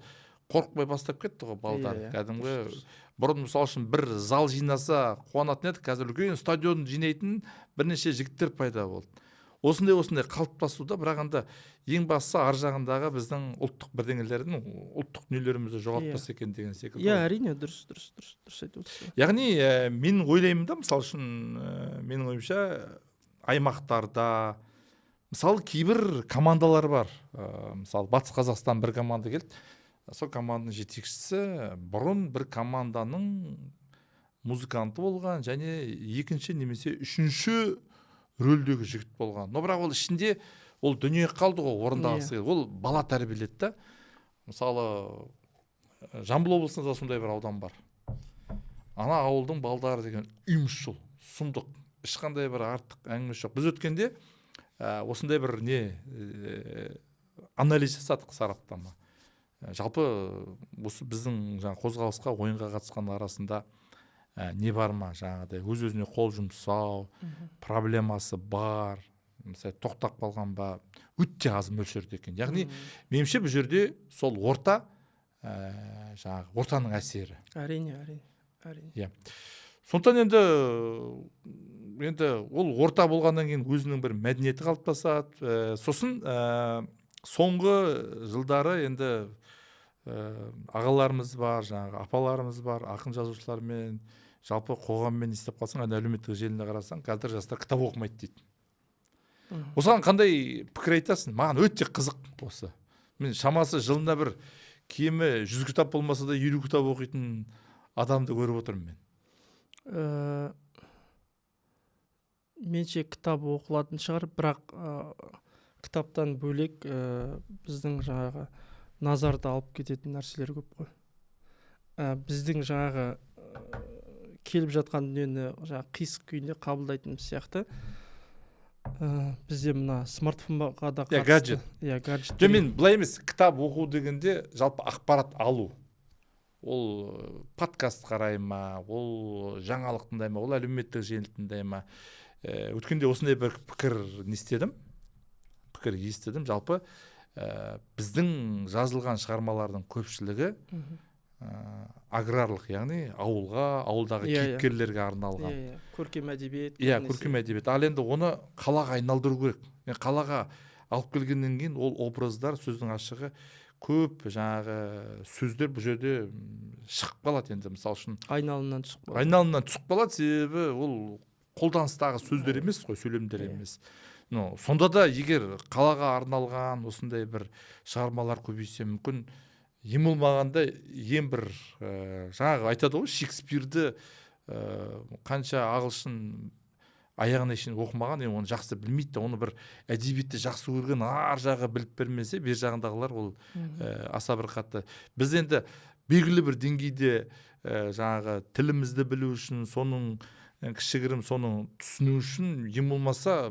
қорықпай бастап кетті ғой балдар. Иә, иә, Кәдімгі дұрыс, дұрыс. бұрын, мысалы үшін, бір зал жинаса қуанатын едік, қазір үлкен стадион жинайтын бірнеше жігіттер пайда болды. Осындай осындай қалыптасуда, бірақ енді ең бастысы ар жағындағы біздің ұлттық бірдеңелердің, ұлттық дүниелерімізді жоғалтпаса екен деген секілді Иә, ғой. әрине, дұрыс, дұрыс, дұрыс, дұрыс айтып отырсыз. Яғни мен ойлаймын да, мысалы үшін, менің ойымша, аймақтарда, мысалы, кейбір командалар бар. Мысалы, Батыс Қазақстан бір команда келді, сол команданың жетекшісі бұрын бір команданың музыканты болған және екінші немесе үшінші рөлдегі жігіт болған, но бірақ ол ішінде ол дүние қалды ғой, орындағысы келді, ол бала тәрбиеледі да. Мысалы, Жамбыл облысында да сондай бір аудан бар, ана ауылдың балдары деген ұйымшыл, сұмдық, ешқандай бір артық әңгімесі жоқ. Біз өткенде осындай бір не анализ жасадық, сараптама. Жалпы осы біздің жаңа қозғалысқа, ойынға қатысқан арасында не бар ма, жаңағыдай өз өзіне қол жұмсау проблемасы бар, мысалы, тоқтап қалған ба, өте аз мөлшерде екен. Яғни меніңше, бұл жерде сол орта, жаңағы ортаның әсері. Әрине, әрине, әрине. Сондықтан енді ол орта болғаннан кейін өзінің бір мәдениеті қалыптасады. Сосын соңғы жылдары енді ағаларымыз бар, жаңағы апаларымыз бар, ақын жазушылармен, жалпы қоғаммен естіп қалсаң, ана әлеуметтік желіні қарасаң, қазір жастар кітап оқымайды дейді. Осыған қандай пікір айтасың? Маған өте қызық осы. Мен шамасы жылына бір кемі 100 кітап болмаса да 50 кітап оқитын адамды көріп отырмын мен. Менше, кітап оқылатын шығар, бірақ кітаптан бөлек біздің жаңағы назарды алып кететін нәрселер көп қой. Біздің жаңағы келіп жатқан дүниені жаңағы қисық күйінде қабылдайтынымыз сияқты. Бізде мына смартфонға да Иә, қатысты. Гаджет. Иә, гаджет. Жоқ, мен былай емес, кітап оқу дегенде жалпы ақпарат алу, ол подкаст қарай ма, ол жаңалық тыңдай ма, ол әлеуметтік желі тыңдай ма. Өткенде осындай бір пікір не істедім, пікір естідім. Жалпы біздің жазылған шығармалардың көпшілігі аграрлық, яғни ауылға, ауылдағы Иә, иә. кейіпкерлерге арналған. Иә, көркем әдебиет. Иә, көбінесе. көркем әдебиет. Ал енді оны қалаға айналдыру керек. Енді қалаға алып келгеннен кейін ол образдар, сөздің ашығы, көп жаңағы сөздер бұл жерде шығып қалады енді, мысалы үшін. Айналымнан түсіп қалады. Айналымнан түсіп қалады, себебі ол қолданыстағы сөздер емес қой, сөйлемдер емес. Но сонда да егер қалаға арналған осындай бір шығармалар көбейсе, мүмкін, ең болмағанда ең бір жаңағы айтады ғой, Шекспирді қанша ағылшын аяғына шейін оқымаған, енді оны жақсы білмейді да, оны бір әдебиетті жақсы көрген ар жағы біліп бермесе, бер жағындағылар ол аса бір қатты. Біз енді белгілі бір деңгейде жаңағы тілімізді білу үшін, соның кішігірім соны түсіну үшін, ең болмаса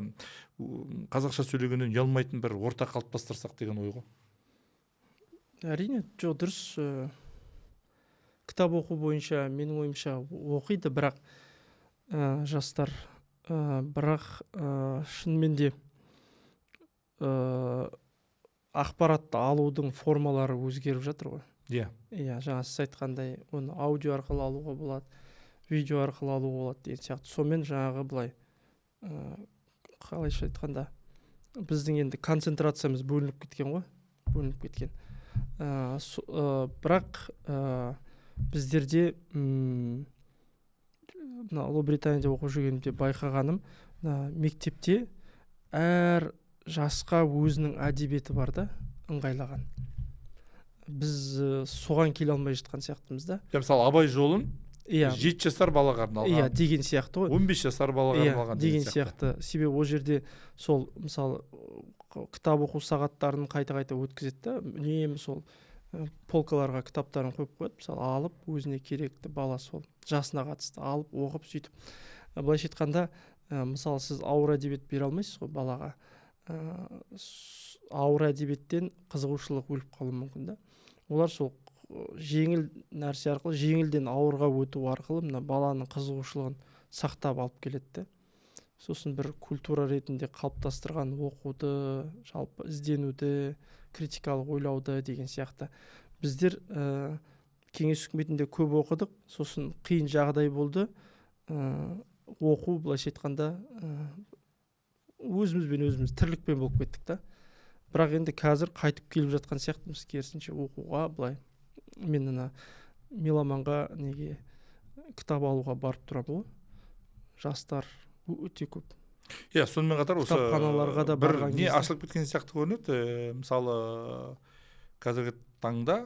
қазақша сөйлегеннен ұялмайтын бір орта қалыптастырсақ деген ой ғой. Әрине, жоқ, дұрыс. Кітап оқу бойынша, менің ойымша, оқиды, бірақ жастар, бірақ шынымен де ақпаратты алудың формалары өзгеріп жатыр ғой. Иә, жаңа сіз айтқандай, оны аудио арқылы алуға болады, видео арқылы алуға болады деген сияқты. Сонымен жаңағы былай, қалайша айтқанда, біздің енді концентрациямыз бөлініп кеткен ғой, бөлініп кеткен. Бірақ біздерде мына Ұлыбританияда оқып жүргенімде байқағаным, мына мектепте әр жасқа өзінің әдебиеті бар да, ыңғайлаған. Біз соған келе алмай жатқан сияқтымыз да. Ja, мысалы, Абай жолын 7 жасар балаға арналған, Иә, деген сияқты ғой. 15 жасар балаға арналған деген сияқты. Себебі ол жерде сол, мысалы, кітап оқу сағаттарын қайта қайта өткізеді да, үнемі сол полкаларға кітаптарын қойып қояды. Мысалы, алып өзіне керекті бала сол жасына қатысты алып оқып, сөйтіп. Былайша айтқанда, мысалы, сіз ауыр әдебиет бере алмайсыз ғой балаға. Ауыр әдебиеттен қызығушылық өліп қалуы мүмкін да. Олар сол жеңіл нәрсе арқылы, жеңілден ауырға өту арқылы мына баланың қызығушылығын сақтап алып келеді да. Сосын бір культура ретінде қалыптастырған оқуды, жалпы ізденуді, критикалық ойлауды деген сияқты. Біздер кеңес үкіметінде көп оқыдық, сосын қиын жағдай болды. Оқу, былайша айтқанда, өзімізбен өзіміз тірлікпен болып кеттік та. Бірақ енді қазір қайтып келіп жатқан сияқтымыз керісінше оқуға. Былай, мен ана Меломанға неге кітап алуға барып тұрамын ғой, жастар өте көп. Иә, сонымен қатар осы Кітапханаларға да бір барған не кезде. ашылып кеткен сияқты көрінеді. Мысалы, қазіргі таңда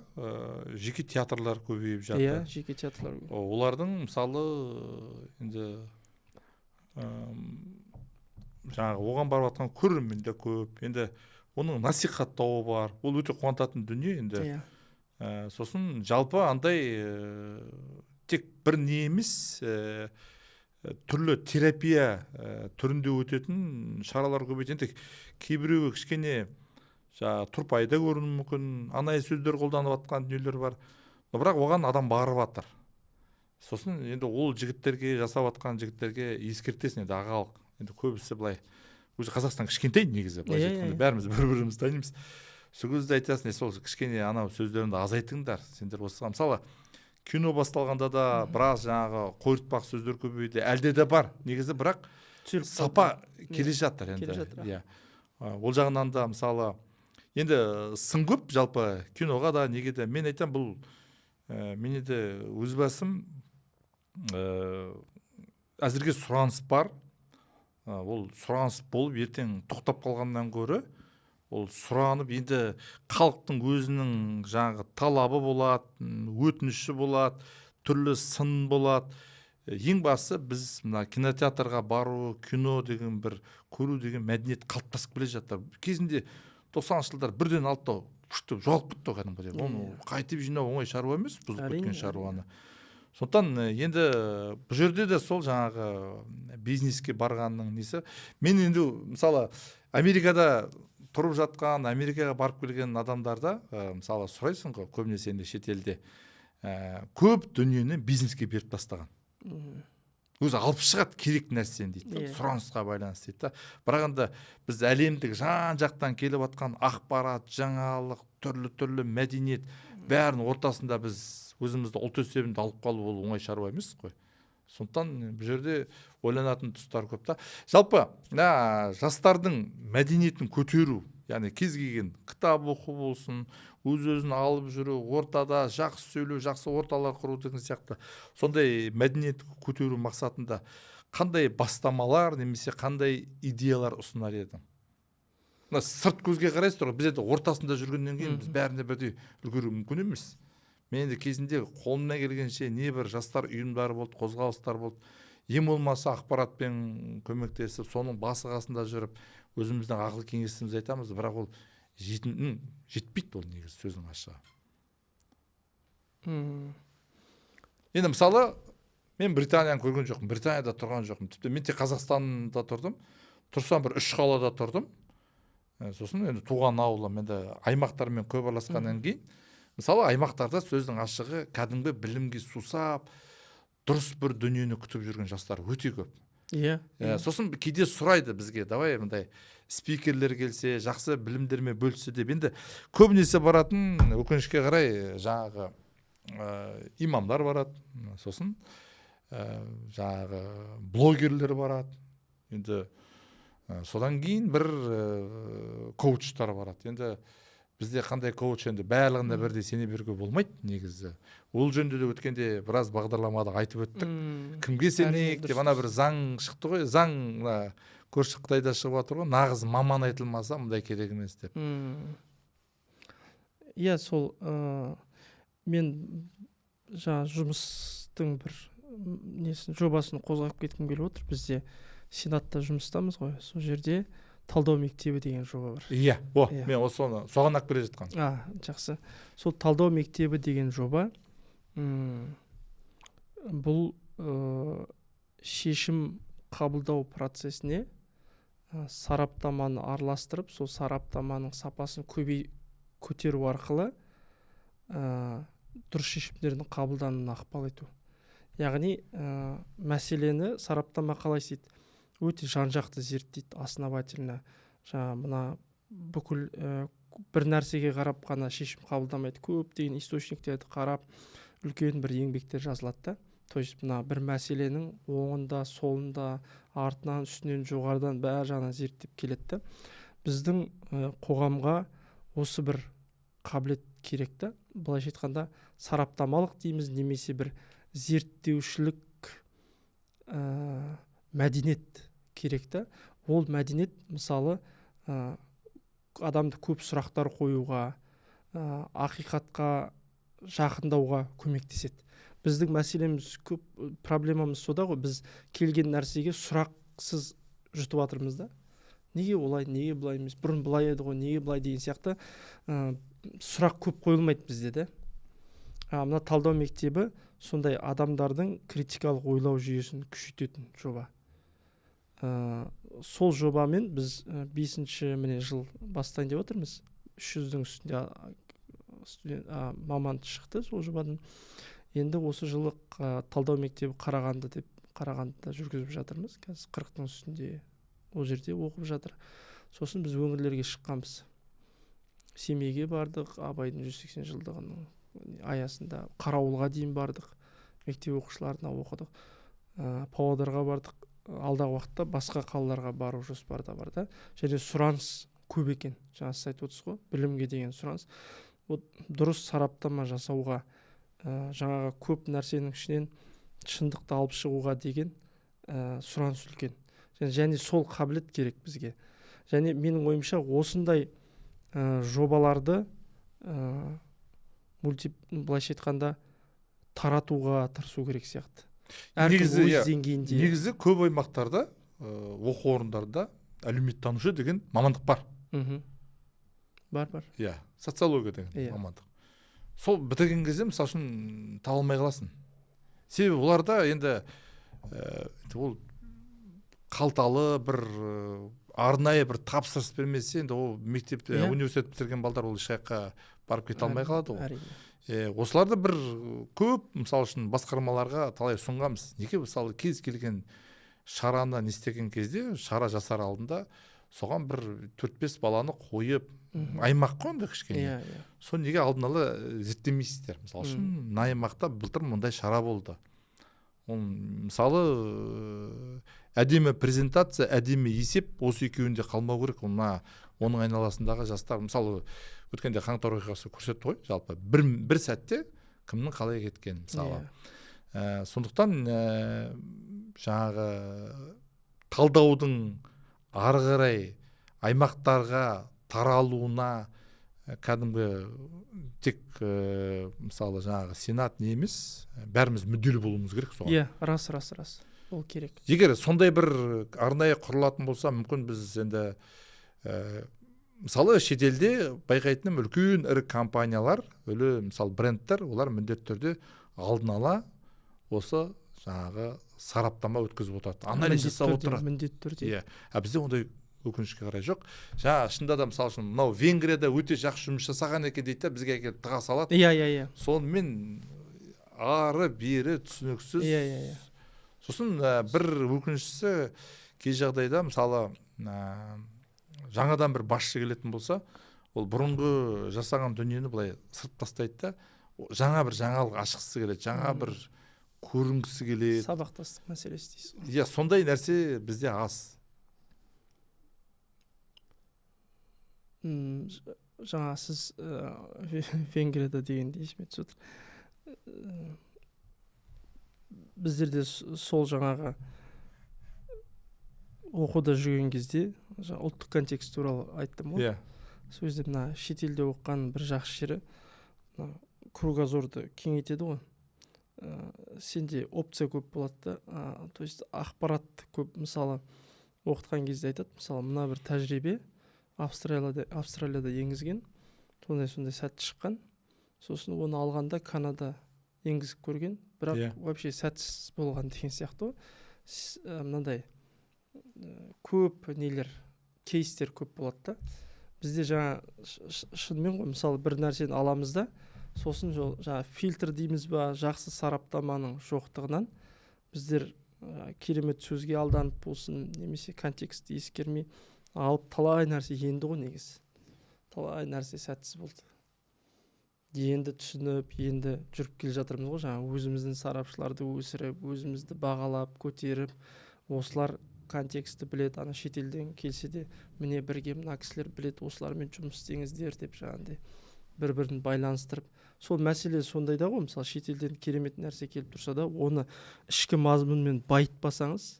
жеке театрлар көбейіп жатыр. Иә, жеке театрлар. Олардың, мысалы, енді жаңағы оған барып жатқан көрермен де көп, енді оның насихаттауы бар, ол өте қуантатын дүние енді. Сосын жалпы андай тек бір не емес, түрлі терапия түрінде өтетін шаралар көбейді. Енді кейбіреуі кішкене жаңағы тұрпайы да көрінуі мүмкін, анайы сөздер қолданып жатқан дүниелер бар, но бірақ оған адам барып жатыр. Сосын енді ол жігіттерге, жасап жатқан жігіттерге ескертесің енді, ағалық, енді көбісі былай уже, Қазақстан кішкентай негізі, былайша айтқанда, бәріміз бір бірімізді танимыз. Сол кезде айтасың: «Е, сол кішкене анау сөздеріңді азайтыңдар сендер осыған». Мысалы, кино басталғанда да біраз жаңағы қойыртпақ сөздер көбейді, әлде де бар негізі, бірақ Түзеліп сапа қалды. Келе жатыр енді. Келе жатыр. Иә, ол жағынан да, мысалы, енді сын көп жалпы киноға да, неге де. Мен айтамын, бұл мен енді өз басым әзірге сұраныс бар. Ол сұраныс болып, ертең тоқтап қалғаннан гөрі, ол сұранып, енді халықтың өзінің жаңағы талабы болады, өтініші болады, түрлі сын болады. Ең бастысы, біз мына кинотеатрға бару, кино деген бір көру деген мәдениет қалыптасып келе жатыр. Кезінде 90-жылдар бірден алды да Күшті жоғалып кетті ғой кәдімгідей. Оны қайтып жинау оңай шаруа емес, бұзылып кеткен шаруаны. Сондықтан енді бұл жерде де сол жаңағы бизнеске барғанның несі. Мен енді, мысалы, Америкада тұрып жатқан, Америкаға барып келген адамдарда мысалы, сұрайсың ғой, көбінесе енді шетелде көп дүниені бизнеске беріп тастаған, өзі алып шығады керек нәрсені дейді да, сұранысқа байланысты дейді да. Бірақ енді біз әлемдік жан жақтан келіп жатқан ақпарат, жаңалық, түрлі түрлі мәдениет, бәрінің ортасында біз өзімізді ұлт есебінде алып қалу, ол оңай шаруа емес қой. Сондықтан бұл жерде ойланатын тұстар көп та. Жалпы мына жастардың мәдениетін көтеру, яғни кез келген кітап оқу болсын, өз өзін алып жүру, ортада жақсы сөйлеу, жақсы орталар құру деген сияқты, сондай мәдениет көтеру мақсатында қандай бастамалар немесе қандай идеялар ұсынар едің? Мына сырт көзге қарайсыздар ғой, біз енді ортасында жүргеннен кейін біз бәріне бірдей үлгеру мүмкін емес. Мен енді кезінде қолымнан келгенше небір жастар ұйымдары болды, қозғалыстар болды, ең болмаса ақпаратпен көмектесіп, соның басы қасында жүріп, өзіміздің ақыл кеңесімізді айтамыз. Бірақ ол жетпейді ол негізі, сөздің ашығы. Енді, мысалы, мен Британияны көрген жоқпын, Британияда тұрған жоқпын. Тіпті мен тек Қазақстанда тұрдым, тұрсам, бір үш қалада тұрдым. Сосын енді туған ауылым, енді аймақтармен көп араласқаннан кейін, мысалы, аймақтарда, сөздің ашығы, кәдімгі білімге сусап, дұрыс бір дүниені күтіп жүрген жастар өте көп. Сосын кейде сұрайды бізге: «Давай мындай спикерлер келсе, жақсы білімдермен бөліссе», — деп. Енді көбінесе баратын, өкінішке қарай, жаңағы имамдар барады, сосын жаңағы блогерлер барады, енді содан кейін бір коучтар барады. Енді бізде қандай коуч, енді барлығына бірдей сене беруге болмайды негізі. Ол жөнінде де өткенде біраз бағдарламада айтып өттік, кімге сенейік деп. Ана бір заң шықты ғой, заң мына көрші Қытайда шығып жатыр ғой, нағыз маман айтылмаса, мұндай керек емес деп. Иә, сол мен жаңа жұмыстың бір несін, жобасын қозғап кеткім келіп отыр. Бізде Сенатта жұмыстамыз ғой, сол жерде «Талдау мектебі» деген жоба бар. Иә, о. Мен осы соны, соған алып келе жатқанмын. А, жақсы. Сол «Талдау мектебі» деген жоба, бұл шешім қабылдау процесіне сараптаманы араластырып, сол сараптаманың сапасын көтеру арқылы дұрыс шешімдердің қабылдануына ықпал ету. Яғни мәселені сараптама қалай істейді? Өте жан жақты зерттейді, основательно, жаңа мына бүкіл бір нәрсеге қарап қана шешім қабылдамайды, көптеген источниктерді қарап, үлкен бір еңбектер жазылады да. То есть мына бір мәселенің оңында, солында, артынан, үстінен, жоғарыдан, бәр жағынан зерттеп келеді да. Біздің қоғамға осы бір қабілет керек та. Былайша айтқанда, сараптамалық дейміз немесе бір зерттеушілік мәдениет керек та. Ол мәдениет, мысалы, адамды көп сұрақтар қоюға, ақиқатқа жақындауға көмектеседі. Біздің мәселеміз, көп проблемамыз сода ғой: біз келген нәрсеге сұрақсыз жұтып жатырмыз да. Неге олай, неге былай емес, бұрын былай еді ғой, неге былай деген сияқты сұрақ көп қойылмайды бізде да. А мына «Талдау мектебі» сондай адамдардың критикалық ойлау жүйесін күшейтетін жоба. Сол жобамен біз бесінші, міне, жыл бастайын деп отырмыз. 300-дің үстінде студент, маман шықты сол жобадан. Енді осы жылы «Талдау мектебі Қарағанды» деп Қарағандыда жүргізіп жатырмыз. Қазір 40-тың үстінде ол жерде оқып жатыр. Сосын біз өңірлерге шыққанбыз: Семейге бардық, Абайдың 180 жылдығының аясында Қарауылға дейін бардық, мектеп оқушыларына оқыдық, Павлодарға бардық. Алдағы уақытта басқа қалаларға бару жоспарда бар да. Және сұраныс көп екен. Жаңа сіз айтып отырсыз ғой, білімге деген сұраныс. Вот, дұрыс сараптама жасауға, жаңағы көп нәрсенің ішінен шындықты алып шығуға деген сұраныс үлкен және сол қабілет керек бізге. Және менің ойымша, осындай жобаларды былайша айтқанда, таратуға тырысу керек сияқты, әркім Негізі, өз иә, деңгейінде. Негізі көп аймақтарда, оқу орындарында әлеуметтанушы деген мамандық бар. Бар, бар. Иә, социология деген мамандық. Сол бітірген кезде, мысалы үшін, таба алмай қаласың. Себебі оларда енді ол қалталы бір арнайы бір тапсырыс бермесе, енді ол мектеп, университет бітірген балдар ол еш жаққа барып кете алмай қалады ғой. Осыларды бір көп, мысалы үшін, басқармаларға талай ұсынғанбыз. Неге, мысалы, кез келген шараны не істеген кезде, шара жасар алдында соған бір 4-5 баланы қойып, аймақ қой енді кішкене, иә иә соны неге алдын ала зерттемейсіздер? Мысалы үшін, мына аймақта былтыр мындай шара болды. Ол, мысалы, әдемі презентация, әдемі есеп, осы екеуінде қалмау керек. Ол мына оның айналасындағы жастар, мысалы, өткенде қаңтар оқиғасы көрсетті ғой, жалпы бір сәтте кімнің қалай кеткенін, мысалы. Сондықтан жаңағы талдаудың ары қарай аймақтарға таралуына кәдімгі тек мысалы, жаңағы сенат не емес, бәріміз мүдделі болуымыз керек соған. Иә, рас, рас, рас, ол керек. Егер сондай бір арнайы құрылатын болса, мүмкін біз енді мысалы, шетелде байқайтыным, үлкен ірі компаниялар, өлі, мысалы, брендтер, олар міндетті түрде алдын ала осы жаңағы сараптама өткізіп отырады, анализ жасап отырады. Міндетті түрде. Иә, а бізде ондай, өкінішке қарай, жоқ. Жаңа шынында да, мысалы үшін, мынау Венгрияда өте жақсы жұмыс жасаған екен дейді да, бізге әкеліп тыға салады. иә иә иә Сонымен ары бері түсініксіз. иә иә иә Сосын бір өкініштісі, кей жағдайда, мысалы, жаңадан бір басшы келетін болса, ол бұрынғы жасаған дүниені былай сырып тастайды да, жаңа бір жаңалық ашқысы келеді, жаңа бір көрінгісі келеді. Сабақтастық мәселесі дейсіз ғой. Иә, сондай нәрсе бізде аз. Жаңа сіз Венгрияда дегенде есіме түсіп отыр. Біздерде сол жаңағы оқуда жүрген кезде жаңа ұлттық контекст туралы айттым ғой. Сол кезде мына шетелде оқыған бір жақсы жері, мына кругозорды кеңейтеді ғой. Сенде опция көп болады да, то есть ақпарат көп. Мысалы, оқытқан кезде айтады, мысалы, мына бір тәжірибе Австралияда енгізген, сондай сондай сәтті шыққан. Сосын оны алғанда Канада енгізіп көрген, бірақ вообще сәтсіз болған деген сияқты ғой. Мынандай көп нелер, кейстер көп болады да. Бізде жаңа шынымен ғой, мысалы, бір нәрсені аламыз да, сосын жаңа фильтр дейміз ба, жақсы сараптаманың жоқтығынан біздер керемет сөзге алданып болсын, немесе контекстті ескермей алып, талай нәрсе енді ғой негізі, талай нәрсе сәтсіз болды. Енді түсініп, енді жүріп келе жатырмыз ғой, жаңа өзіміздің сарапшыларды өсіріп, өзімізді бағалап, көтеріп, осылар контекстті біледі, ана шетелден келсе де, міне бірге мына кісілер біледі, осылармен жұмыс істеңіздер деп, жаңағындай бір-бірін байланыстырып. Сол мәселе сондай да ғой, мысалы, шетелден керемет нәрсе келіп тұрса да, оны ішкі мазмұнмен байытпасаңыз,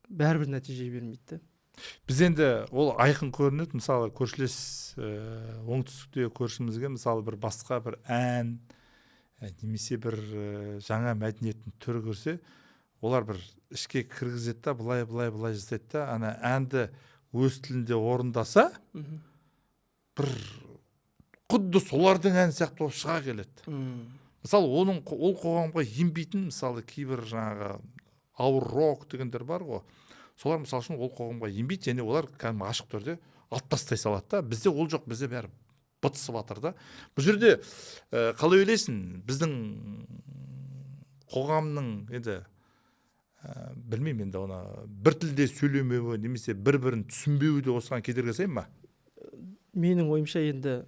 бәрібір нәтиже бермейді да. Біз енді ол айқын көрінеді, мысалы, көршілес оңтүстікте көршімізге, мысалы, бір басқа бір ән немесе бір жаңа мәдениеттің түрі көрсе, олар бір ішке кіргізеді да, былай былай былай жасайды да, ана әнді өз тілінде орындаса, бір құдды солардың әні сияқты болып шыға келеді. Мысалы, оның ол қоғамға енбейтін, мысалы, кейбір жаңағы ауыр рок дегендер бар ғой, солар, мысалы үшін, ол қоғамға енбейді және олар кәдімгі ашық түрде алып тастай салады да. Бізде ол жоқ, бізде бәрі бытысып жатыр да. Бұл жерде қалай ойлайсың, біздің қоғамның енді білмеймін енді, оны бір тілде сөйлемеуі немесе бір бірін түсінбеуі де осыған кедергі жасай ма? Менің ойымша, енді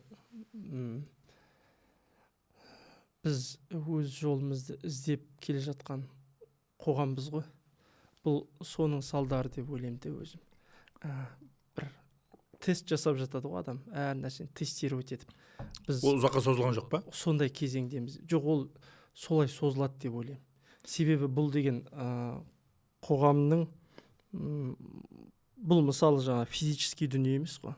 біз өз жолымызды іздеп келе жатқан қоғамбыз ғой. Бұл соның салдары деп ойлаймын де өзім. Бір тест жасап жатады ғой адам, әр нәрсені тестировать етіп. Біз Ол ұзаққа созылған жоқ па? Сондай кезеңдеміз. Жоқ, ол солай созылады деп ойлаймын. Себебі бұл деген қоғамның, бұл, мысалы, жаңа физический дүние емес қой.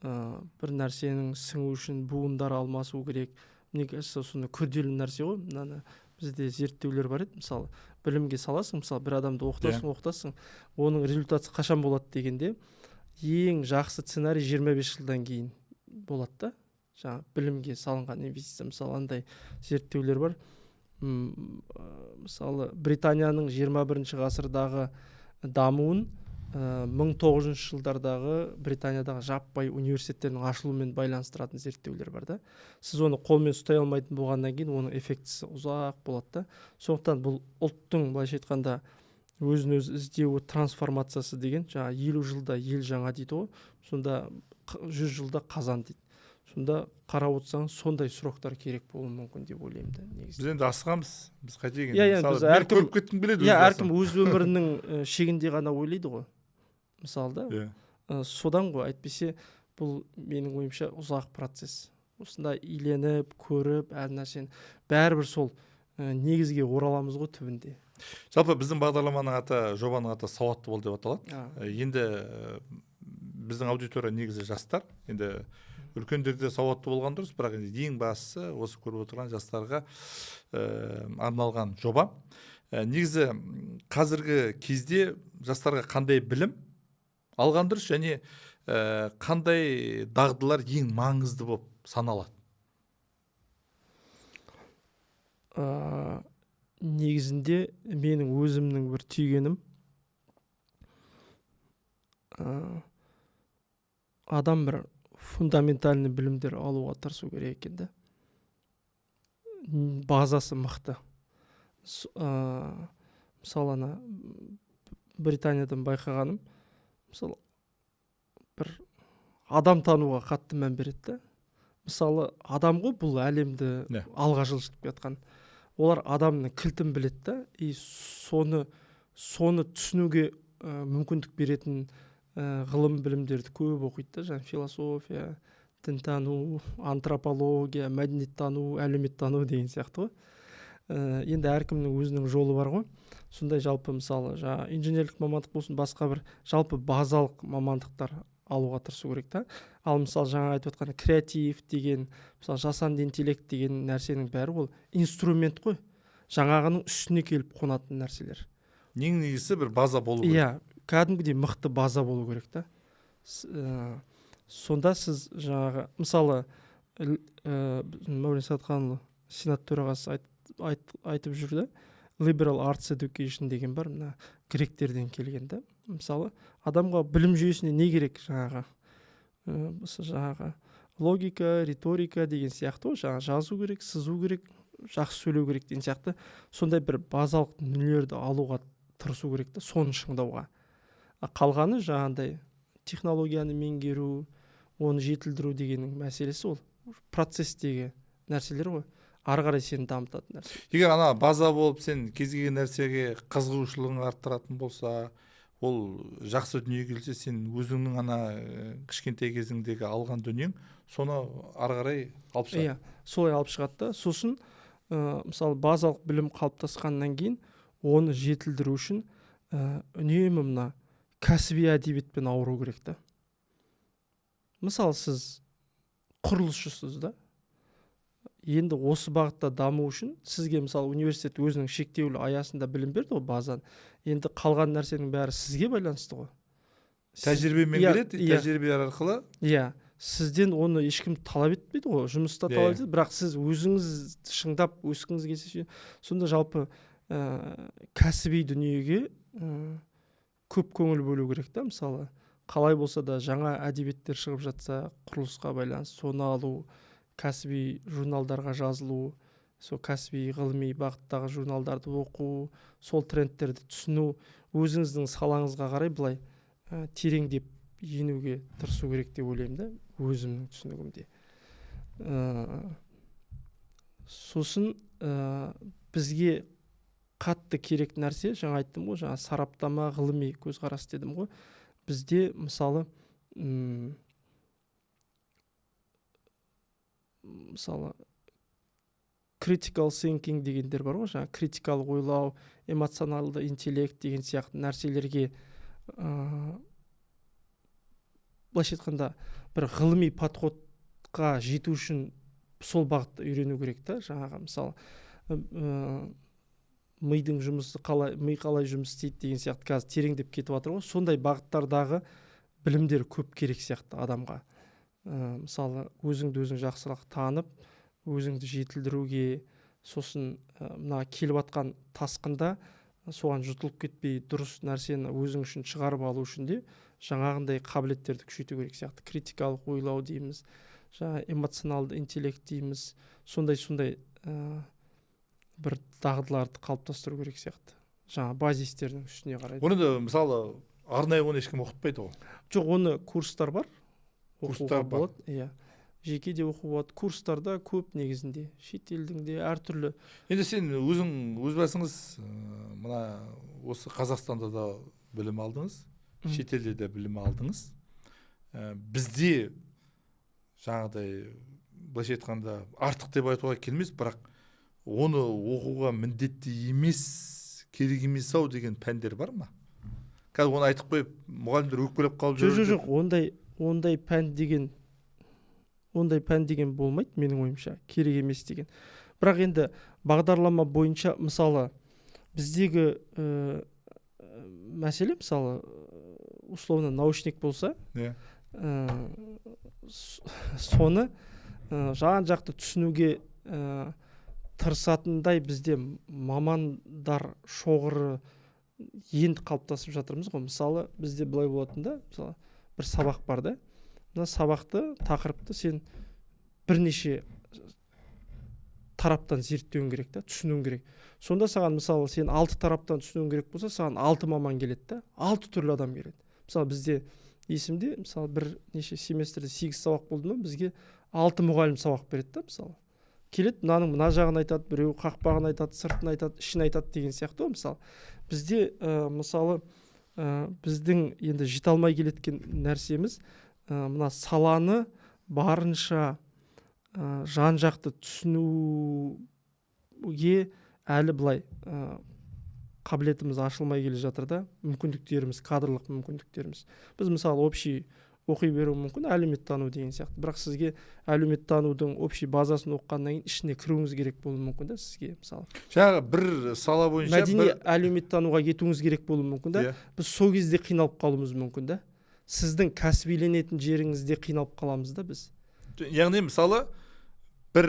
Бір нәрсенің сіңу үшін буындар алмасу керек. Мне кажется, сондай күрделі нәрсе ғой. Мынаны бізде зерттеулер бар еді, мысалы, білімге саласың, мысалы, бір адамды оқытасың, оқытасың, оның результаты қашан болады дегенде, ең жақсы сценарий 25 жылдан кейін. болады да. Жаңа білімге салынған инвестиция. Мысалы, андай зерттеулер бар. Мысалы, Британияның 21 ғасырдағы дамуын 1900 жылдардағы Британиядағы жаппай университеттердің ашылуымен байланыстыратын зерттеулер бар да. Сіз оны қолмен ұстай алмайтын болғаннан кейін оның эффектісі ұзақ болады да. Сондықтан бұл ұлттың, былайша айтқанда, өзін өзі іздеуі, трансформациясы деген, жаңа 50 жылда ел жаңа дейді ғой, сонда 100 жылда қазан дейді. Сонда қарап отырсаңыз, сондай сұрақтар керек болуы мүмкін деп ойлаймын да негізі. Біз енді асығамыз, біз қайтейік енді. Иә, біз әркім көріп кеткім келеді. Иә, әркім өз өмірінің шегінде ғана ойлайды ғой. Мысалы да. Иә. Содан ғой, әйтпесе бұл менің ойымша ұзақ процесс. Осында иленіп, көріп, әр нәрсені бәрібір сол негізге ораламыз ғой түбінде. Жалпы біздің бағдарламаның аты, жобаның аты «Сауатты бол» деп аталады. Енді біздің аудитория негізі жастар. Енді үлкендер де сауатты болған дұрыс, бірақ енді ең бастысы осы көріп отырған жастарға арналған жоба. Негізі қазіргі кезде жастарға қандай білім алған дұрыс және қандай дағдылар ең маңызды болып саналады? Негізінде менің өзімнің бір түйгенім, адам бір фундаментальный білімдер алуға тырысу керек екен да. Базасы мықты. Мысалы, ана Британиядан байқағаным, мысалы, бір адам тануға қатты мән береді да. Мысалы, адам ғой бұл әлемді алға жылжытып жатқан. Олар адамның кілтін біледі да, и соны түсінуге мүмкіндік беретін ғылым білімдерді көп оқиды да, жаңа философия, дінтану, антропология, мәдениеттану, әлеуметтану деген сияқты ғой. Енді әркімнің өзінің жолы бар ғой. Сондай жалпы, мысалы, жаңа инженерлік мамандық болсын, басқа бір жалпы базалық мамандықтар алуға тырысу керек та. Ал мысалы, жаңа айтып отқан креатив деген, мысалы, жасанды интеллект деген нәрсенің бәрі ол инструмент қой. Жаңағының үстіне келіп қонатын нәрселер. Ең негізі бір база болу керек. Иә, кәдімгідей мықты база болу керек та. Сонда сіз жаңағы, мысалы, Мәулен Сағатханұлы, Сенат төрағасы айтып жүрді, liberal arts education деген бар, мына гректерден келген да. Мысалы, адамға білім жүйесіне не керек жаңағы? Жаңағы логика, риторика деген сияқты ғой, жаңа жазу керек, сызу керек, жақсы сөйлеу керек деген сияқты. Сондай бір базалық дүниелерді алуға тырысу керек та, соны шыңдауға. Қалғаны жаңағындай технологияны меңгеру, оны жетілдіру дегеннің мәселесі ол процестегі нәрселер ғой. Ары қарай сені дамытатын нәрсе. Егер ана база болып сен кез келген нәрсеге қызығушылығың арттыратын болса, ол жақсы дүние келсе, сен өзіңнің ана кішкентай кезіңдегі алған дүниең соны ары қарай алып шығады. Иә, солай алып шығады да. Сосын мысалы, базалық білім қалыптасқаннан кейін оны жетілдіру үшін үнемі мына кәсіби әдебиетпен ауыру керек та. Мысалы, сіз құрылысшысыз да. Енді осы бағытта даму үшін сізге, мысалы, университет өзінің шектеулі аясында білім берді ғой, базаны. Енді қалған нәрсенің бәрі сізге байланысты ғой. Тәжірибемен келеді, тәжірибе арқылы. Иә, сізден оны ешкім талап етпейді ғой, жұмыста талап етеді, бірақ сіз өзіңіз шыңдап өскіңіз келсе, сонда жалпы кәсіби дүниеге көп көңіл бөлу керек та. Мысалы, қалай болса да жаңа әдебиеттер шығып жатса, құрылысқа байланысты соны алу, кәсіби журналдарға жазылу, сол кәсіби ғылыми бағыттағы журналдарды оқу, сол трендтерді түсіну, өзіңіздің салаңызға қарай былай тереңдеп енуге тырысу керек деп ойлаймын да, өзімнің түсінігімде. Сосын бізге қатты керек нәрсе, жаңа айттым ғой, жаңа сараптама, ғылыми көзқарас дедім ғой. Бізде мысалы, мысалы critical thinking дегендер бар ғой, жаңа критикалық ойлау, эмоционалды интеллект деген сияқты нәрселерге былайша айтқанда бір ғылыми подходқа жету үшін сол бағытта үйрену керек та. Жаңағы мысалы мидың жұмысы қалай, ми қалай жұмыс істейді деген сияқты қазір тереңдеп кетіп жатыр ғой. Сондай бағыттардағы білімдер көп керек сияқты адамға. Мысалы, өзіңді өзің жақсырақ танып, өзіңді жетілдіруге, сосын мына келіп жатқан тасқында соған жұтылып кетпей, дұрыс нәрсені өзің үшін шығарып алу үшін де жаңағындай қабілеттерді күшейту керек сияқты. Критикалық ойлау дейміз, жаңа эмоционалды интеллект дейміз, сондай бір дағдыларды қалыптастыру керек сияқты, жаңа базистердің үстіне қарай. Оны да, мысалы, арнайы оны ешкім оқытпайды ғой. Жоқ, оны курстар бар. Курстар оқуға бар. Болады, иә, жеке де оқуға болады, курстарда көп негізінде, шетелдің де әртүрлі. Енді сен өзің, өз басыңыз, мына осы Қазақстанда да білім алдыңыз, шетелде де білім алдыңыз. Бізде жаңағыдай, былайша айтқанда, артық деп айтуға келмес, бірақ оны оқуға міндетті емес, керек емес ау деген пәндер бар ма? Қазір оны айтып қойып, мұғалімдер өкпелеп қалып Жоқ, жүр. жоқ, жоқ, ондай пән деген болмайды менің ойымша, керек емес деген. Бірақ енді бағдарлама бойынша, мысалы, біздегі мәселе, мысалы, условно научник болса, соны жан жақты түсінуге тырысатындай бізде мамандар шоғыры енді қалыптасып жатырмыз ғой. Мысалы, бізде былай болатын да, мысалы, бір сабақ бар да, мына сабақты, тақырыпты сен бірнеше тараптан зерттеуің керек та, түсінуің керек. Сонда саған, мысалы, сен алты тараптан түсінуің керек болса, саған алты маман келеді да, алты түрлі адам келеді. Мысалы, бізде есімде, мысалы, бірнеше семестрде сегіз сабақ болды ма, бізге алты мұғалім сабақ береді да. Мысалы, келеді, мынаның мына жағын айтады, біреу қақпағын айтады, сыртын айтады, ішін айтады деген сияқты ғой. Мысалы, бізде мысалы, біздің енді жете алмай келеткен нәрсеміз, мына саланы барынша жан жақты түсінуге әлі былай қабілетіміз ашылмай келе жатыр да, мүмкіндіктеріміз, кадрлық мүмкіндіктеріміз. Біз, мысалы, общий оқи беруі мүмкін әлеуметтану деген сияқты, бірақ сізге әлеуметтанудың общий базасын оқығаннан кейін ішіне кіруіңіз керек болуы мүмкін да. Сізге, мысалы, Жаңағы бір сала бойынша мәдени бір әлеуметтануға кетуіңіз керек болуы мүмкін да. Біз сол кезде қиналып қалуымыз мүмкін да, сіздің кәсібиленетін жеріңізде қиналып қаламыз да біз. Яғни, мысалы, бір